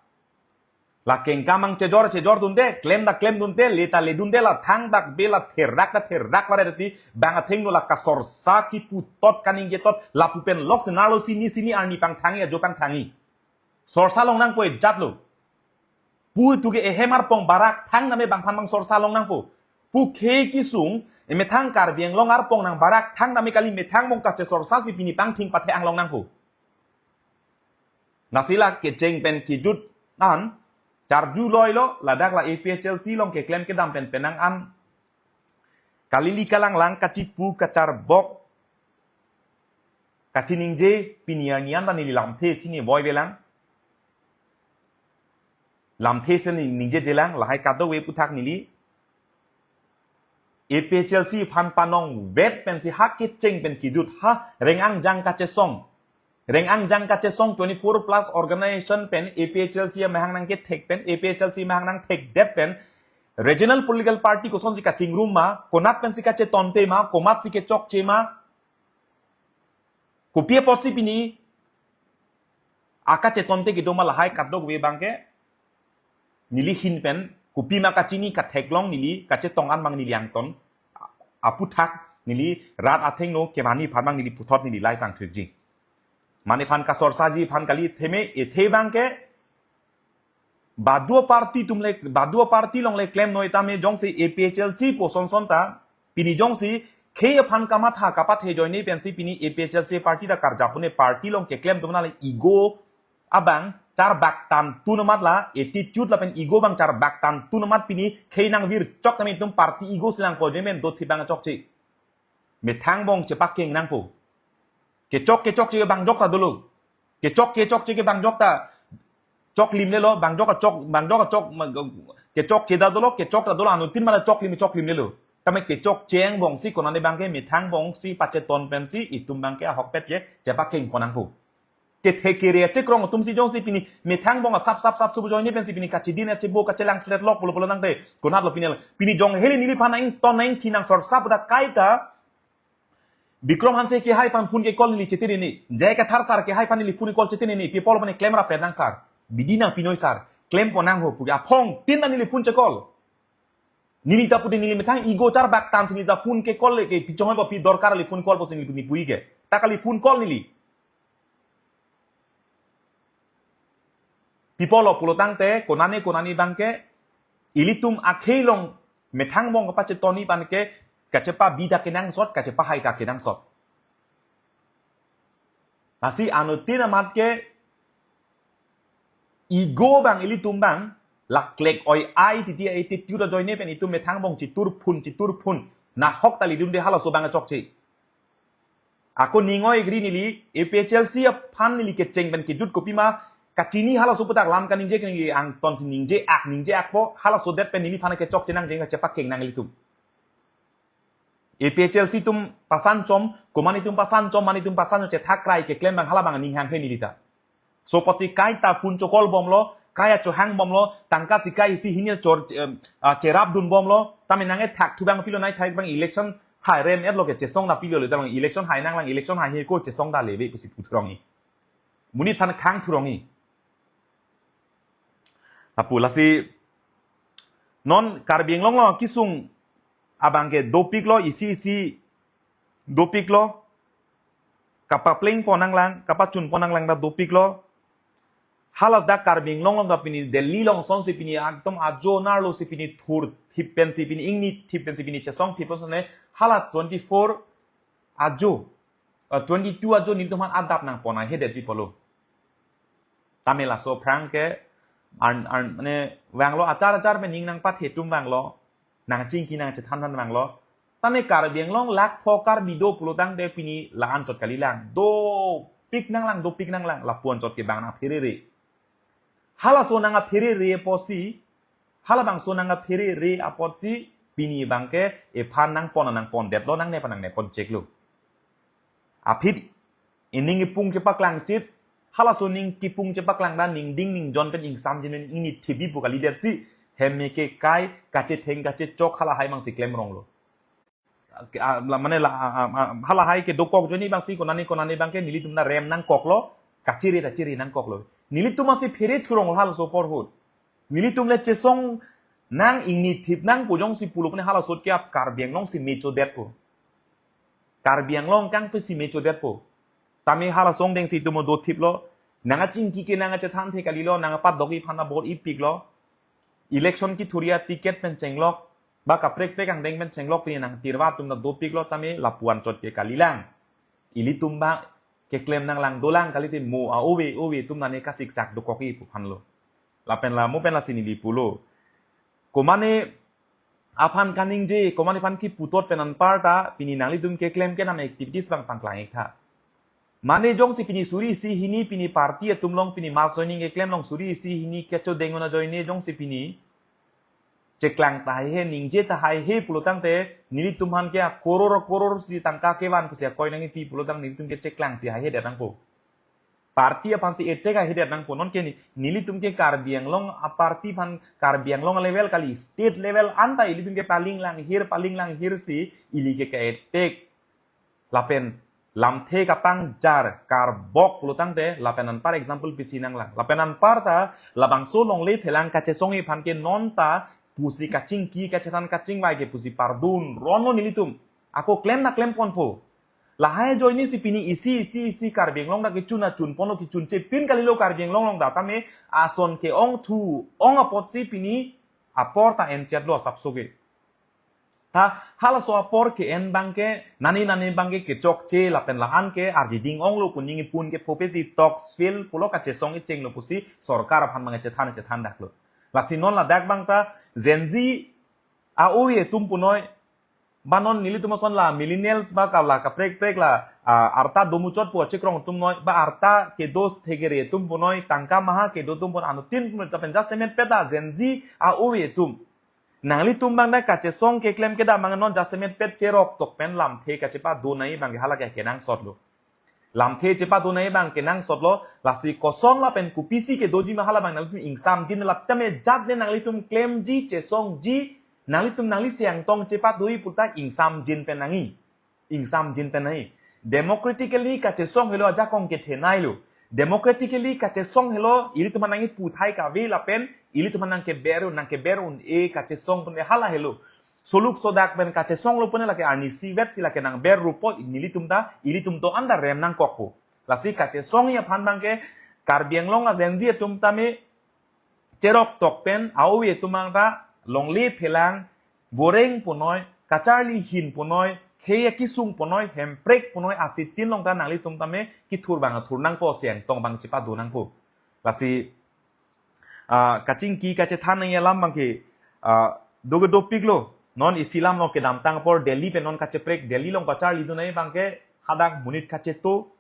La kengkam abang chejor chejor dunde, klem ta klem dunde, le ta le dunde, la thang dak be la therak ta therak vare dati, bang athengno la kasorsa kipu tot kaningje tot, lapu pen lok senalo sini sini arni pangthangji ajo pangthangji. Sorsa long nangpo ejat lo. Pu tu ke ehem arpong barak thang name bang aphan bang sorsa long nangpo. Pu khei kesung, emethang Karbi Anglong arpong nang barak thang name kali methang mong kachesorsa si pini pangthing pathe ang long nangpo. Lasi la kecheng pen kejut an, charju loilo, ladak la A P H L C along keklem kedam pen penang an. Kalili kalanglang kachipu kacharbok. Kachiningje pini arni an ta neli lamthe si ne voi velang. Lamthe si ne ningjejelang, lahai kadokave aputhak neli. A P H L C aphan panong vet pensi ha kecheng pen kejut ha reng angjang kachesong. Reng angjang kachesong twenty-four plus organization pen A P H L C amahang nangkethek pen, A P H L C amahang nangthekdet pen, regional political party kosonsi kachingrum ma, konat pensi kachetonte ma, komatsi kechokche ma, kopi apotsi pini akachetonte kedo ma lahai kadokave abangke, neli ahin pen, kopi ma kachini katheklong neli, kachetong an abang neli angton, aputhak neli rat athengno kemani aphan abang neli puthot neli live angthekji. Mane aphan kasorsaji aphan kali theme, ethe abangke, baduo party atum le, baduo party along le klem noi tame jongsi A P H L C pu son son ta, pini jongsi, khei aphan kamatha kapathe ajoine pensi pini A P H L C party ta karjapune party along keklem atum na le ego abang charbak tangthu amat la, attitude lapen ego abang charbak tangthu amat pini khei nangvirchok tame itum party ego si nangpo ajoine pen dothi abang chokche. Methang bong chepakeng nangpo. Kechok kechokche abang jok ta dolo. Kechok kechokche ke abang jok ta choklim lelo, abang jok chok, abang jok chok, ma-, kechokche ta dolo, kechok ta dolo, anuttin mala choklim choklim lelo. Tame kechokche angbong si konane abangke methang angbong si pacheton pensi itum abangke ahokpet ke chepakeng pon nangpo. Kethe kere achekrong atum si jongsi pini methang angbong asap sap sap subu ajoine pensi pini kachidin achebo kachelang slet lok pulo pulo tangte konatlo pini la. Pini jong heli neliphan ington ingthi nang sor sap da kaita Bikram Hanse kehai aphan phone ke call neli chetiri ni. J I Kathar sir kehai aphan neli phone call chetiri ni. Pi apot pini klem rap nang sir. Bidi nang pinoi sir. Klem pon nang ho pu ke aphong tin na neli phone che call. Neli ta pute neli methang ego charbak tan si neli ta phone ke call le ke pi chonghoi ba pi dorkar le phone call pusi neli puni pu-i ke. Ta kali phone call neli. Pi apot pulo tangte konane konane abangke ilitum akhei along methang angbong kapachetonni abangke kachepabi ta kenangsot, kachepahai ta kenangsot. Lasi anuttin amat ke ego abang ilitum abang laklek oi ai titi ai titi ajoine pen itum methang angbong chitur phun chitur phun nahok ta lidunde halaso abang chokche. Ako ning oi gri neli A P H L C aphan neli kecheng pen kejut kopima kachini halaso aputhak lam kaningje ke neli angton si ningje ak ningje akpo halaso det pen neliphan kechokche nang jeng chepakeng nang ilitum. A P H L C atum pasan chom, komat atum pasan chom, komat atum pasan chom chethak krai keklem abang hala abang ning hanghe neli ta. So apotsi kaita phone cho call bomlo, kaita chohang bomlo, tangka sikai isi hini chor, em, ah, cherap dun bomlo, tame nang ethak thu abang pilo nai thai abang election hai rem-etlo ke chesong na pilo le ta abang election hai nanglang election hai he ko chesong da leve pusi pu thurong-i. Monit aphan khang thurong-i. Lapu lasi non Karbi Anglong along kesung abangke dopiklo isi isi dopiklo kapapleng pon nanglang, kapachun pon nanglang ta dopiklo. Hala dak Karbi Anglong along ta pini Delhi along asonsi pini ekdom ajo nerlo si pini thur thip pensi pini ingni thip pensi pini chesong thip pensi ne hala twenty-four ajo, eh, twenty-two ajo nelitum aphan adap nangpon ahedetji pulo. Tame laso aphrang ke an, an, mane vanglo achar achar pen ning nangpathe atum vanglo. Nangchingki nangchethan than vanglo. Tame Karbi Anglong lakh pho Karbi do pulo tangte pini la-an chot kalilang. Dopik nanglang, dopik nanglang. Lapu-an chot ke abang nangpherere. Halaso nangpherere apotsi, halabangso nangpherere apotsi, pini abangke ephan nangpon nangpondetlo nangne pa nangne pon cheklo. Aphi ining ipung chepaklangchit, halaso ning kipung chepaklang ta ning ding ning jon pen ingsamjin pen ingni thibi pu kalidetsi, hem me kekai, kachetheng kachechok halahai abangsi klemronglo. Ke, ah, la, mane la, ah, ah, ah, halahai kedokok ajoine abangsi konane konane abangke nelitum ta rem nangkoklo, kachiri ta chiri nangkoklo. Nelitum asi phere thurong halaso apor ahut. Nelitum le chesong nang ingni thip nang pu jongsi pulo pune halaso ahut ke ap Karbi Anglong si mechodetpo. Karbi Anglong kangpe si mechodetpo. Tame hala asong dengsi itum do thiplo. Nangchingki ke nangchethan the kalilo, nangpadok-i aphan ta vote ipiklo. Election kethur a ticket pen chenglok, ba kaprek prek angdeng pen chenglok pini nangtirwa atum ta dopiklo tame lapu-an chot ke kalilang. Ilitum abang keklem nanglang dolang kalite mo a-ove ove atum nane kasiksak dokok-i pu aphanlo. Lapen la mo pen lasi neli pulo. Komane aphan kaningje, komane aphan kiputot pen anparta, pini nanglitum keklem kenam activities abang pangklang-ik tha. Mane jongsi pini suri isi hini pini party atum along pini mass joining keklem along suri isi hini kechodeng un ajoine jongsi pini cheklang tahai he ningje tahai he pulo tangte nelitum aphan ke a koror koror si tangka kevan pusi akoi nangpi pulo tang nelitum ke cheklangsi haihedet nangpo. Party aphansi attack haihedet nangpo non ke ni, nelitum ke Karbi Anglong a party aphan Karbi Anglong level kali state level anta ilitum ke paling langhir paling langhir si ili ke ke-attack. Lapen lamthe kapangjar karbok pulo tangte lapen anpar example pisi nanglang. Lapen anparta labangso longle phelang kachesong-i aphan ke non ta pusi kachingki kachethan kachingvai ke pusi pardun ronlo nelitum. Ako klem na klem ponpo. Lahai ajoine si pini isi isi isi Karbi Anglong ta kechun a chun ponlo kechun chepin kalilo Karbi Anglong along ta tame ason ke-ong thu-ong apotsi pini aporta enchetlo asapso ke. Ta halaso apor ke-en abangke nani nani abangke kechokche lapen la-an ke arjiding onglo pu ning ipun ke phope si talks fail pulo kachesong-i chenglo pusi sorkar aphan abang chethan chethan daklo. Lasi non ladak abang ta Gen Z a-ove atum punoi, ba non nelitum ason la millennials ba ka la kaprek prek la, ah, arta domuchot pu achekrong atum noi, ba arta kedo thekere atum punoi, tangka maha kedo atum pun anuttin pun ta pen jasemet peta Gen Z a-ove atum. Nanglitum abang dak kachesong keklem kedam abang non jasemet pet cherok tok pen lamthe kachepado nangji abang ke hala ke kenangsot lo. Lamthe chepado nangji abang kenangsot lo, lasi koson lapen kopisi kedoji ma hala abang nanglitum ingsamjin, lapen tame jat ne nanglitum klemji, chesongji, nanglitum nangli siang tong chepadoji puta ingsamjin pen nangji. Ingsamjin pen nangji. Democratically kachesong helo ajakong kethenei lo. Democratically kachesong helo ilitum aphan nangji puthai kave lapen ilitum aphan nangkeber un, nangkeber un-e kachesong pen hala helo. Soluk sodak pen kachesong lo pune lake arnisi vet si lake nangber rupo nelitum ta, ilitum to anda rem nangkokpo. Lasi kachesongji aphan abang ke Karbi Anglong a Gen Z atum tame cherok tok pen awi atum abang ta longle phelang, voreng punoi, kacharli hin punoi, khei akisung punoi, hemprek punoi, asitin along ta nanglitum tame kethur abang thur nangpo, siang tong abang chepado nangpo. Lasi ah, kachingki kachethan nangji alam abang ke, ah, doke dopik lo. Non isi alam lo, kedamtang apor Delhi pen non kacheprek, Delhi along kacharlidun nangji abang ke hadak monit kacheto.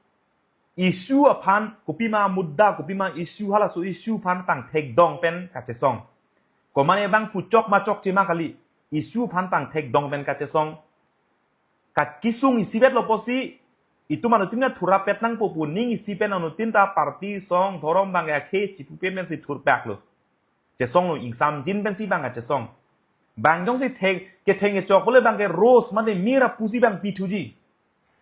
Issue aphan, kopima mudda, kopima issue, halaso issue aphan pangthekdong pen kachesong. Komane abang puchok ma chokche ma kali, issue aphan pangthekdong pen kachesong. Kat kisung isivet lo pusi, itum anuttin ta thurapet nangpo pu ning isi pen anuttin ta party song dhorom abang akhei chipupe pensi thurpak lo. Chesong lo, ingsamjin pensi abang kachesong. Bang jongsi theng, ketheng kechok pulote abang ke rose mane myrrh pusi abang pithuji.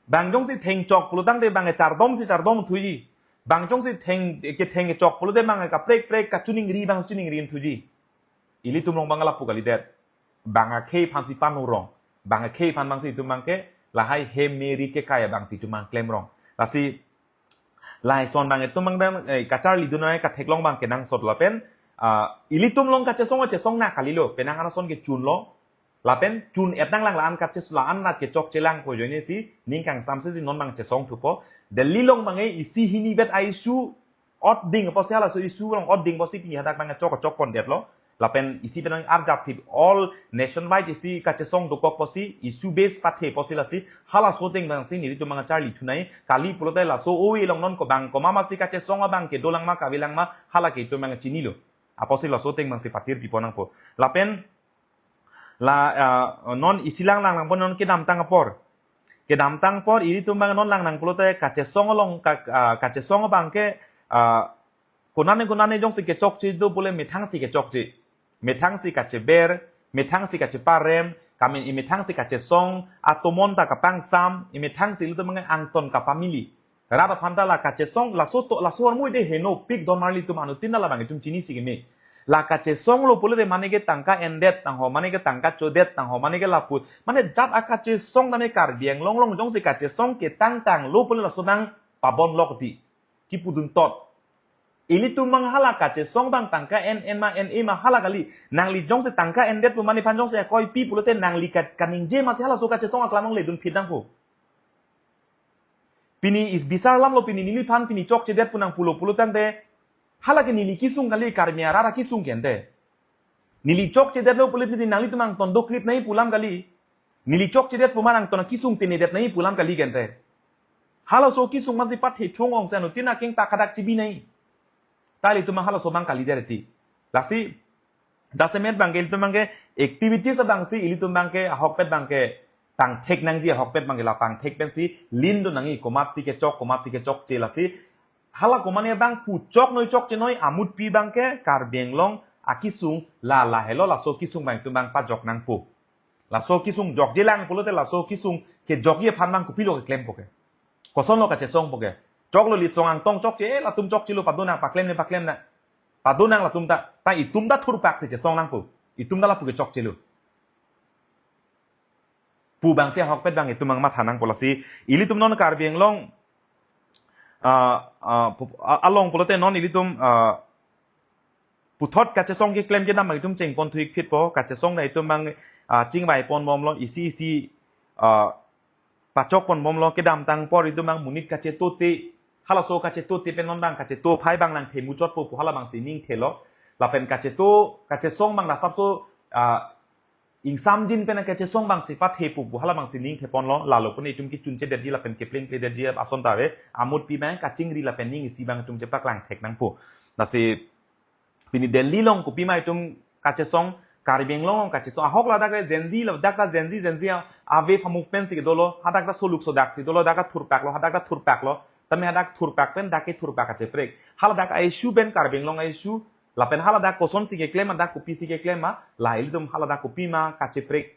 Bang jongsi thengchok pulo tangte abang ke chardom si chardom thuji. Bang jongsi theng, ketheng kechok pulote abang ke kaprek prek kachiningri abang chiningri thuji. Ilitum along abang lapu kalidet. Bang akhei aphansi panu rong. Bang akhei aphan abangsi itum abang ke lahai hem meri kekai abangsi itum abang klem rong. Lasi lason abang itum abang dam, eh, kacharlidun nangji katheklong abang kenangsot lapen, ah, ilitum along kachesong, chesong na kalilo. Penang anason kechun lo. Lapen chun-et nanglang, la-an kaches, la-an nat kechokche lang pu ajoine si ning kangsamse si non abang chesong thupo. Delhi along abang ke isi hini vet a-issue otding pusi, halaso issue along otding pusi pini hadak abang chok chok pondetlo. Lapen isi pen arjap thip all nationwide isi kachesong dokok pusi, issue base pathe pusi, lasi halaso ateng abangsi nelitum abang charlithu nangji. Kali pulote laso awi along non kobang komat masi kachesong abang kedolang ma kavelang ma hala ke itum abang chinilo. Apotsi laso ateng abangsi patir pipon nangpo. Lapen la, ah, non isi lang lang nangpo, non kedamtang apor. Kedamtang apor ilitum abang non lang nang pulote kachesong along ka, ah, kachesong abang ke, ah, konane konane jongsi kechokche do pule methangsi kechokche. Methangsi kacheber, methangsi kacheparem, kamin imethangsi kachesong, atomon ta kapangsam, imethangsi ilitum abang angton kapamili. Rat aphan ta la kachesong, laso to, laso armu ide henopik don marli itum anuttin ta labang itum chinisi keme. La kachesong lo pulote mane ke tangka endet tangho, mane ke tangka chodet tangho, mane ke lapu. Mane jat akachesong tane Karbi Anglong along jongsi kachesong ketang tanglo pule laso abang pabon lok di. Kipudun tot. Ilitum abang hala kachesong abang tangka en en ma en-e ma hala kali. Nangli jongsi tangka endet pu mane aphan jongsi akoipi pulote nangli ka, kaningje masi halaso kachesong aklam along ledun phit nangpo. Pini is bisar alam lo, pini neliphan pini chokchedet pu nangpulo pulo tangte. Hala ke neli kisung kali, Karmi arat akisung ke ante. Neli chokchedetlo pulote nanglitum angton doklip nangji pu alam kali. Neli chokchedet pu ma angton akisung tenedet nangji pu alam kali ke ante. Halaso kisung masi pathe thung ong si anuttin akeng ta kadak chibi nangji. Ta ilitum abang halaso abang kalidet ti. Lasi jasemet abang ke ilitum abang ke activities abangsi ilitum abang ke ahokpet abang ke pangthek nangji, ahokpet abang ke la pangthek pensi lindun nangji, komatsi kechok, komatsi kechokche, lasi hala komane abang puchok noi chokche noi amutpi abang ke Karbi Anglong akisung la lahelo, laso kisung abang itum abang pajok nangpo. Laso kisung jokjelang pulote laso kisung kejokji aphan abang kopilo keklempo ke. Kosonlo kachesongpo ke. Choklo, lisong angtong chokche, eh, latum chokchelo, padonang, paklem ne paklem nang. Padonang latum ta, ta itum ta thurpaksi chesong nangpo. Itum ta lapu ke chokchelo pu abangsi ahokpet abang itum abang matha nangpo. Lasi ilitum non Karbi Anglong, ah, ah, pu-, a-, along pulote non ilitum, ah, puthot kachesong keklem kedam abang itum chengpon thuik phitpo, kachesong ta itum abang, ah, chingvai ponbomlo, isi isi, ah, pachok ponbomlo. Kedamtang apor itum abang monit kachetote, halaso kachetote pen non abang kacheto phai abang nangthemuchotpo pu hala abangsi ningthelo. Lapen kacheto, kachesong abang lasapso, ah, ingsamjin pen kachesong abangsi pathepo pu hala abangsi ningtheponlo. Lalo pune itum kechunchedetji lapen keplengpledetji ason ta ave. Amutpi abang kachingri lapen ning isi abang itum chepaklang thek nangpo. Lasi pini Delhi along kopima itum kachesong, Karbi Anglong kachesong ahok ladak le Gen Z ladak ta Gen Z, Gen Z a, a wave a movement si kedolo, hadak ta soluk sodak si dolo, dak ta thurpak lo, hadak ta thurpak lo, tame hadak thurpak pen dak ke thurpak kacheprek. Haladak a issue pen Karbi Anglong a issue, lapen haladak koson si keklem, hadak kopi si keklem ma, la ilitum haladak kopi ma kacheprek.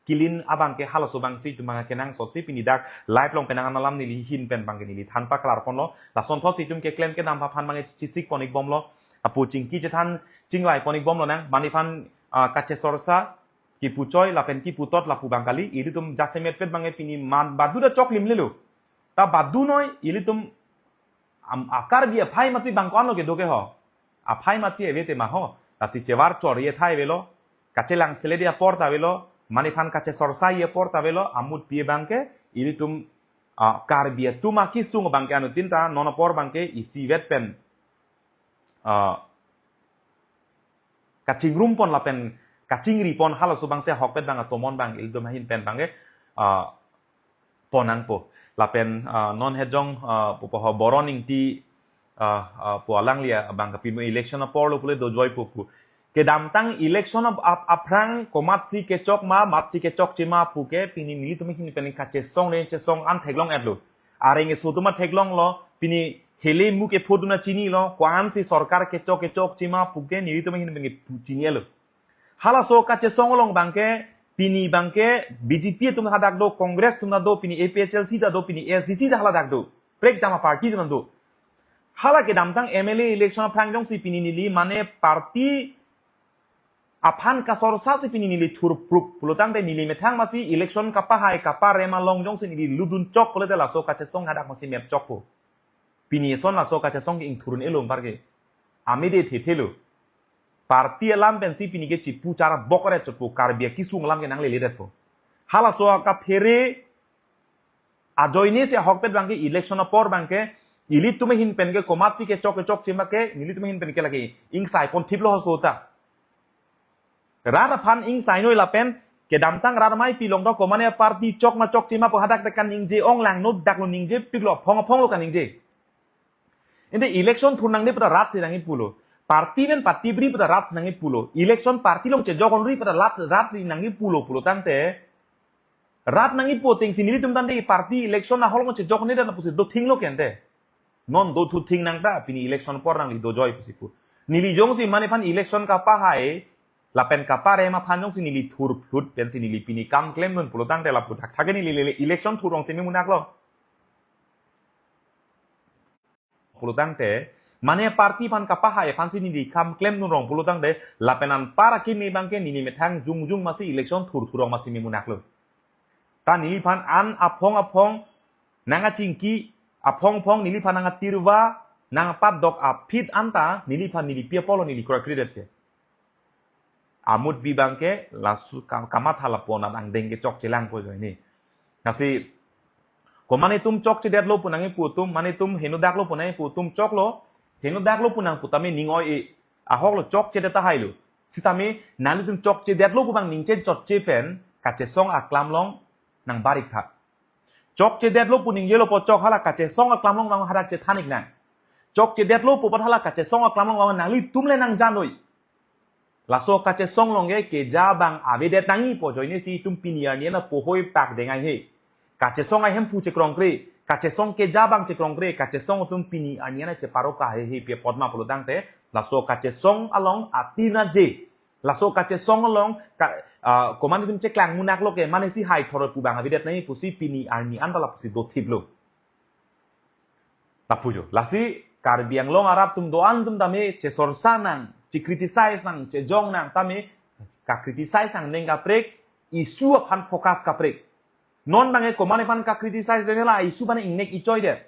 Kilin abang ke halaso abang si itum abang kenangsot si pini dak live along penang an alam neli ahin pen abang ke neli than paklar ponlo. Lasonthot si itum keklem kedam aphan abang ke chisik pon-ik bomlo. Apu chingki chethan chingvai pon-ik bomlo nang. Mane aphan, ah, kachesorsa kipu choi lapen kipu tot lapu abang kali. Ilitum jasemet pen abang ke pini man badu ta choklim lelo. Ta badu noi ilitum am, a Karbi aphai masi abang ko-an lo kedo ke ho. Aphai masi ave te ma ho. Lasi chevar chor ye thai avelo. Kachelang sele dia apor ta avelo. Mane aphan kachesorsa ye apor ta avelo. Amutpi abang ke ilitum, ah, Karbi atum akesung abang ke anuttin ta non apor abang ke isivet pen, ah, kachingrum pon lapen kachingri pon halaso abang si ahokpet abang atomon abang ilitum ahin pen abang ke, ah, pon nangpo. Lapen, ah, non hejong, ah, pupo ho Boron Ingti, ah, ah, pu alangli abang ke pimo election apor lo pule dojoi pu pu. Kedamtang election ap-, ap-, aphrang komatsi kechok ma, matsi kechokche ma pu ke pini nelitum ahin pen kachesong ne chesong an theklong-etlo. Areng eso atum theklonglo, pini hele mu ke photo na chinilo, ko-an si sorkar kechok kechokche ma pu ke nelitum ahin pen chini-etlo. Halaso kachesong along abang ke, pini abang ke, B J P atum hadak do, Congress atum ta do, pini A P H L C ta do, pini A S D C ta haladak do. Prekjam a party atum do. Hala kedamtang M L A election aphrang jongsi pini neli mane party aphan kasorsa si pini neli thurprup pulotangte neli methang masi election kapahai kaparem along jongsi neli ludun chok pulote laso kachesong hadak masi mep chokpo. Pini eson laso kachesong ke ingthur un-elo anpar ke. Amede thethelo. Party alam pensi pini ke chipu chara bokre chotpo, Karbi akesung alam ke nanglele detpo. Halaso kaphere ajoine si ahokpet abang ke election apor abang ke ilitum ahin pen ke komatsi kechok kechokche ma ke nelitum ahin pen ke lake ingsai pon thiplo ho so ta. Rat aphan ingsai noi lapen kedamtang rat amei pi long do komane party chok ma chokche ma pu hadak ta kaningje ong lang no, dak lo ningjepiklo, aphong aphong lo kaningje. Ante election thur nangne pu ta rat si nangji pulo. Party pen party bri pu ta rat si nangji pulo. Election party along chejok onri pu ta rat, rat si nangji pulo pulotangte. Rat nangji pu ateng si nelitum tangte party election ahol along chejok ne dan pusi do thinglo ke ante. Non do thu thing nang ta pini election apor nangli dojoi pusi pu. Neli jongsi mane aphan election kapahai lapen kaparem aphan jongsi neli thurphlut pensi neli pini kam klemdun pulotangte lapu thakthak ke neli lele election thur rong si me munak lo. Pulotangte, mane party aphan kapahai aphansi neli kam klemdun rong pulotangte, lapen anpar akimi abang ke neli methang jongjong masi election thurthur rong masi me munak lo. Ta neliphan an aphong aphong nangkachingki, aphong aphong neliphan nangkatirva, nangkapatdok aphi anta neliphan neli pi apotlo neli kroikredet ke. Amutpi abang ke laso kam-, kamatha lapu anat angdeng ke chokchelang pu ajoine. Lasi komane atum chokchedetlo pu nangji pu atum, mane atum henodaklo pu nangji pu atum choklo, henodaklo pu nang pu tame ning oi-e, ahok lo chokchedet tahai lo. Sitame nanglitum chokchedetlo pu abang ningje chotche pen kachesong aklam along nangbar-ik tha. Chokchedetlo pu ningjelo pu chok hala kachesong aklam along abang hadak chethan-ik nang. Chokchedetlo pu apot hala kachesong aklam along abang nanglitum le nangjan noi. Laso kachesong along ke keja abang avedet nangji pu ajoine si itum pini arni an apohoi pak dengai he. Kachesong ahemphu chekrongkre, kachesong keja abang chekrongkre, kachesong atum pini arni an cheparo kahe he pi apot ma pulotangte, laso kachesong along atina je. Laso kachesong along ka, ah, komane atum cheklang munak lo ke, mane si hai thor pu abang avedet nangji pusi pini arni an ta lapusi dothiplo. Lapu jo. Lasi Karbi Anglong arat atum do-an atum tame chesorsa nang, che-criticize nang, chejong nang tame, ka-criticize angdeng kaprek, issue aphan focus kaprek. Non abang ke komane aphan ka-criticize deng la issue abang ingnek ichoi det.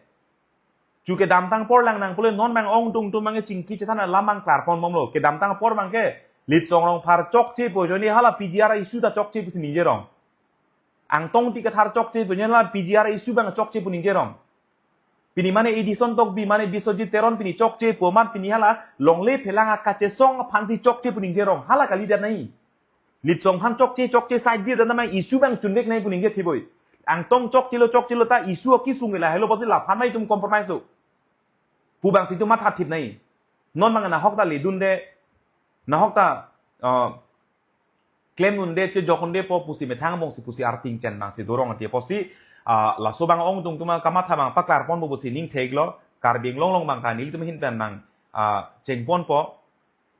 Chu kedamtang apor lang nang pule non abang ongdung atum abang ke chingki chethan alam abang klar pon bomlo. Kedamtang apor abang ke Litsong Rongphar chokche pu ajoine hala P G R issue ta chokche pusi ningje rong. Angtong Ingti Kathar chokche pu ajoine hala P G R issue abang chokche pu ningje rong. Pini mane Edison Tokbi, mane Biswajit Teron pini chokche pu amat pini hala longle phelang akachesong aphansi chokche pu ningje rong. Hala kalidet nangji. Litsong aphan chokche, chokche side bir dan abang issue abang chunvek nangji pu ningje thiboi. Angtong chokchelo, chokchelo ta issue akesung ke lahelo pusi laphan ma itum compromise lo pu abang si itum matha thip nangji. Non abang nahok ta ledunde, nahok ta, uh, klem unde chejok unde po pusi methang bongsi pusi arting chen bangsi dorong ati apotsi, ah, laso abang ongdung atum kamatha abang paklar ponpo pusi ning theklo. Karbi Anglong along abang ta nelitum ahin pen abang, ah, cheng ponpo.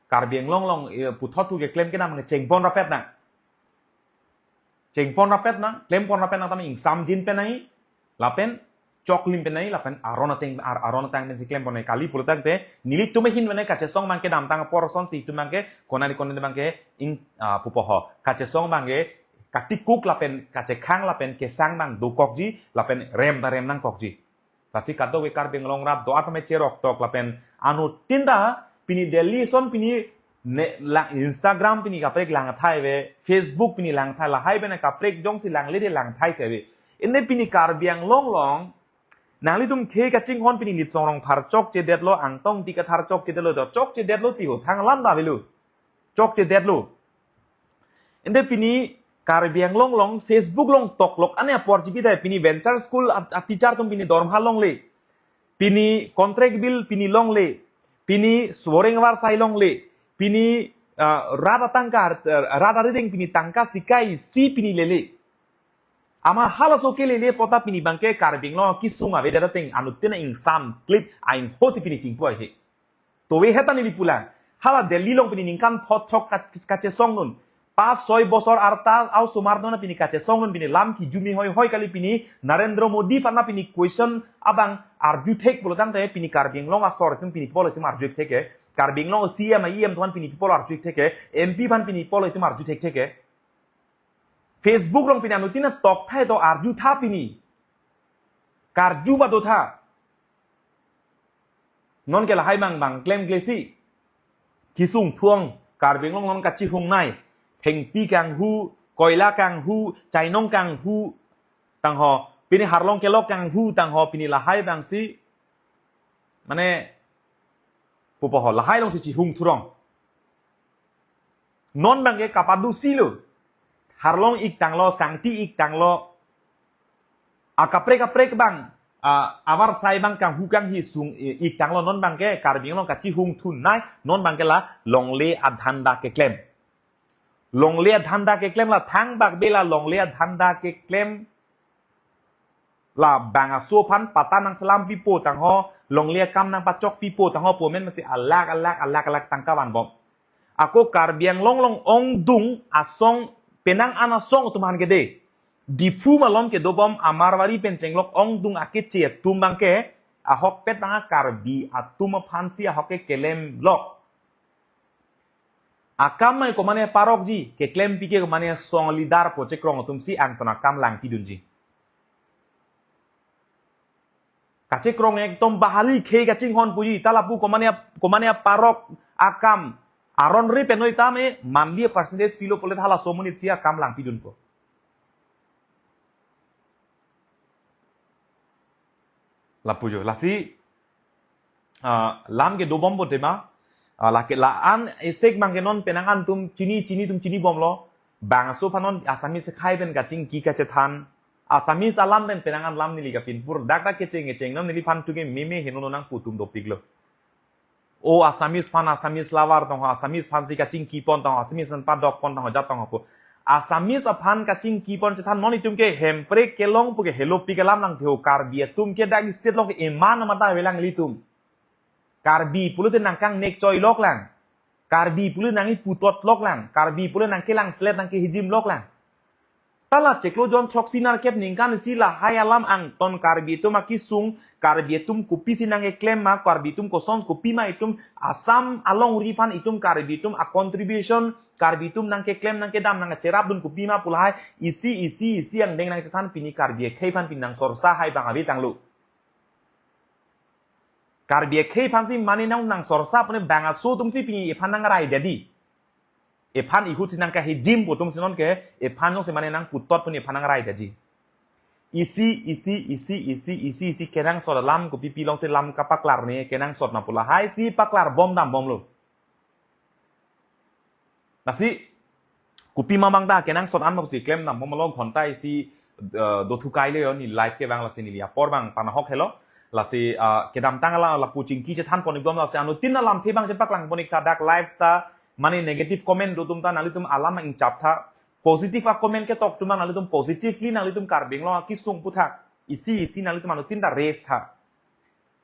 Karbi Anglong along, eh, puthot thu keklem kedam cheng pon rapet nang. Cheng pon rapet nang, klem pon rapet nang, tame ingsamjin pen nangji, lapen choklim pen nangji, lapen aron ateng, ar-, aron ateng pensi klem pon nangji. Kali pulotangte nelitum ahin pen kachesong abang kedamtang apor asonsi itum abang ke konat konat abang ke ing, ah, pupo ho. Kachesong abang ke katikuk lapen kachekhang lapen kesang abang dokokji, lapen rem ta rem nangkokji. Lasi kadokave Karbi Anglong arat do-an tame cheroktok lapen anuttin ta pini Delhi ason pini ne, la, Instagram pini kaprek lang athai ave, Facebook pini lang athai, lahai pen kaprek jongsi langle de lang athai si ave. Inde pini Karbi Anglong along nanglitum khei kachinghon pini Litsong Rongphar chokchedetlo, Angtong Ingti Kathar chokchedetlo, do chokchedetlo ti ho, thang alam ta avelo. Chokchedetlo. Inde pini Karbi Anglong along Facebook along toklok ane apor chipidai, pini venture school a, a teacher atum pini dorma longle. Pini contract bill pini longle. Pini soreng avarsai longle. Pini, ah, rat atangka, ah, rat arideng pini tangka sikai isi pini lele. Amat halaso kelele apot ta pini abang ke Karbi Anglong kesung avedet ateng anuttin ingsamklip, aingho si pini chingpu ahe. Towe heta neli pulang. Hala Delhi along pini ningkan thot thok ka-, kachesong dun. Pas soi bosor arta osomar dun pini kachesong dun, pini lam kijumi hoi hoi kali, pini Narendra Modi aphan pini question abang arju thek pulotangte pini Karbi Anglong asor atum pini polo itum arju thek ke. Karbi Anglong C M, E M atum pini polo arju thek ke. M P aphan pini polo itum arju thek thek ke. Facebook along pini anuttin tok thai to arju tha pini. Karju ba do tha. Non ke lahai abang abang klemkle si. Kesung thuang, Karbi Anglong non kachihung nai. Thengpi kanghu, koila kanghu, chainong kanghu. Tangho, pini harlong kelok kanghu, tangho, pini lahai abang si. Mane, pupo ho, lahai along si chihung thurong. Non abang ke kapadusi lo. Harlong ik tanglo, sangti ik tanglo. Akaprek kaprek abang, ah, avarsai abang kanghu kanghi sung, eh, ik tanglo, non abang ke Karbi Anglong kachihung thun nai, non abang ke la longle adhanda keklem. Longle adhanda keklem la thangbak be la longle adhanda keklem. La bang aso aphan pata nangselam pipo tangho, longle akam nangpachok pipo tangho, pu amen masi alak alak alak alak tangka vanbom. Ako Karbi Anglong along ongdung asong, penang an asong atum aphan ke de. Diphu malom kedo bom, Marwari pen chenglok ongdung akeche atum abang ke, ahokpet abang Karbi atum aphan si ahok ke kelemlok. Akam mai komane parokji, keklem pike komane song leader po chekrong atum si angton akam langpidunji. Kachekrong ekdom bahari khei kachinghon puji, ta lapu komane, komane parok akam, aron ri penoi tame, manli percentage pilo pulote halaso amonit si akam langpidunpo. Lapu jo, lasi, ah, lam kedo bompo tema, ah, lake la-an esek abang ke non penang an atum chini, chini atum chini bomlo, bang aso aphan non Assamese akhei pen kachingki kachethan, Assamese alam pen penang an lam neli kapinpur, dak dak kecheng kecheng non neliphan tuke meme heno nangpu atum dopiklo. O Assamese aphan Assamese lover tangho, Assamese aphan si kachingki pon tangho, Assamese aphan padok pon tangho, jat tangho pu. Assamese aphan kachingki pon chethan non itum ke Hemprek kelong pu ke helopik alam nangthu, Karbi atum ke dak state along ke eman amat avelang ilitum. Karbi pulote nangkangnek choilok lang. Karbi pulote nangkiputotlok lang. Karbi pulote nangkelang selet nangkehijimlok lang. Ta la chiklo jon throksi nerkep ningkan isi lahai alam angton Karbi atum akesung, Karbi atum kopisi nangkeklem ma, Karbi atum koson kopima itum Assam alongri aphan itum Karbi atum a-contribution, Karbi atum nangkeklem nangkedam nangkacherapdun kopima pu lahai isi isi isi angdeng nangchethan pini Karbi akhei aphan pini nangsorsa hai abang ave tanglo. Karbi akhei aphan si mane nang nangsorsa pune bang aso atum si pini ephan nangraidetji. Ephan ihut si nangkahijim pu atum si non ke, ephan jongsi mane nangputot pune ephan nangraidetji. Isi, isi, isi, isi, isi, isi kenangsot alam kopi pilong si lam kapaklar ne kenangsot ma pu lahai si paklar bom dam bomlo. Lasi, kopima abang ta kenangsot an ma pusi klemdam bomlo, ghonta isi, eh, dothukai le yo, neli live kevang lasi neli apor abang panahok helo. Lasi, eh, kedamtang ala lapu chingki chethan pon-ik dom lasi anuttin alamthe abang chepaklang pon-ik tha, dak live ta Mane negative comment do atum ta nanglitum alam ingchap tha. Positive a-comment ketok atum nanglitum positively nanglitum Karbi Anglong akesung puthak. Isi isi nanglitum anuttin ta raise tha.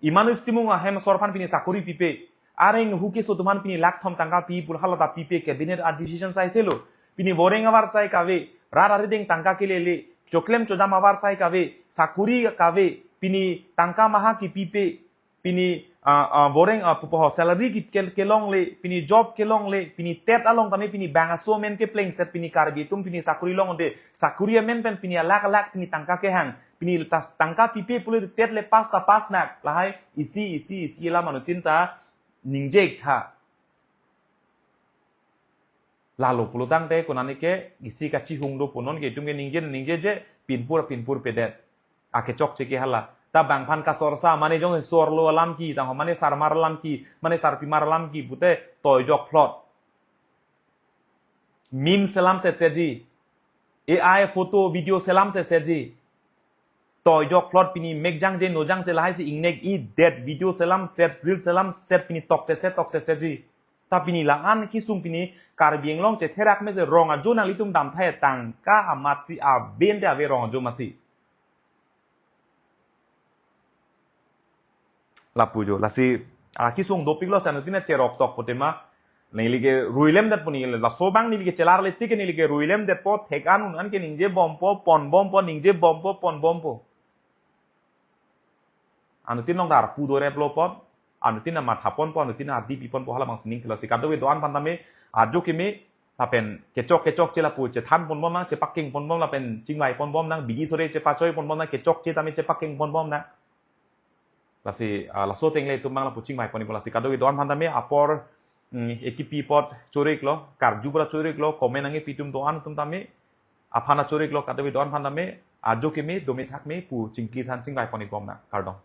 Iman stimung ahem asor aphan pini sakuri pipe. Areng hu keso atum aphan pini lakh thom tangka pi pu hala ta pipe, cabinet a-decision sai selo. Pini voreng avar sai kave, rat arideng tangka kelele, choklem chodam avar sai kave, sakuri kave, pini tangka maha kipipe, pini, ah, ah, voreng, ah, pupo ho, salary ki kel-, kelongle, pini job kelongle, pini TET along tame pini bang aso amen keplengset pini Karbi atum pini sakuri longde, sakuri amen pen pini alakh alakh pini tangka kehang, pini tas tangka pipe pule TET le pass ta pass nak, lahai isi isi isi alam anuttin ta ningje tha. Lalo pulotangte konane ke isi kachihung do pu non ke itum ke ningje ningjeje pinpur pinpur pedet. Akechokche ke hala. Ta bang aphan kasorsa mane jong sorlo alam ke, tang mane sarmar alam ke, mane sarpimar alam ke pute toijok phlot. Meme selam setsetji. A I photo video selam setsetji. Toijok phlot pini mekjangje nojangje lahai si ingnek-idet, video selam set, reel selam set, pini tok setset tok setsetji. Ta pini la-an kesung pini Karbi Anglong chetherak mese rong ajo nanglitum damthai tangka amat si aben te ave rong ajo masi. Lapu jo, lasi, ah, kesung dopiklo sa anuttin ta cherok tok pute ma. Neli ke ruilemdet pu neli, laso abang neli ke chelarle tik neli ke ruilemdetpo, thek-an un-an ke ningjebompo, ponbompo, ningjebompo, ponbompo. Anuttin along dar pu doreplo pon, anuttin amat haponpo, anuttin adi piponpo hala abang sining thilo si kadokave do-an aphan tame, ajo keme, lapen kechok kechokche lapu chethan ponbom nang, chepakeng ponbom lapen chingvai ponbom nang, bidi sore chepachoi ponbom nang, kechokche tame chepakeng ponbom nang. Lasi, ah, laso tengle itum abang lapu chingvai pon ipo lasi kadokave do-an aphan tame apor, mm, ekipi apot choriklo, karju pura choriklo, comment nangkepi atum do-an atum tame, aphan choriklo kadokave do-an aphan tame, ajo keme, dome thakme, pu chingki than chingvai pon ibom nang, kardom.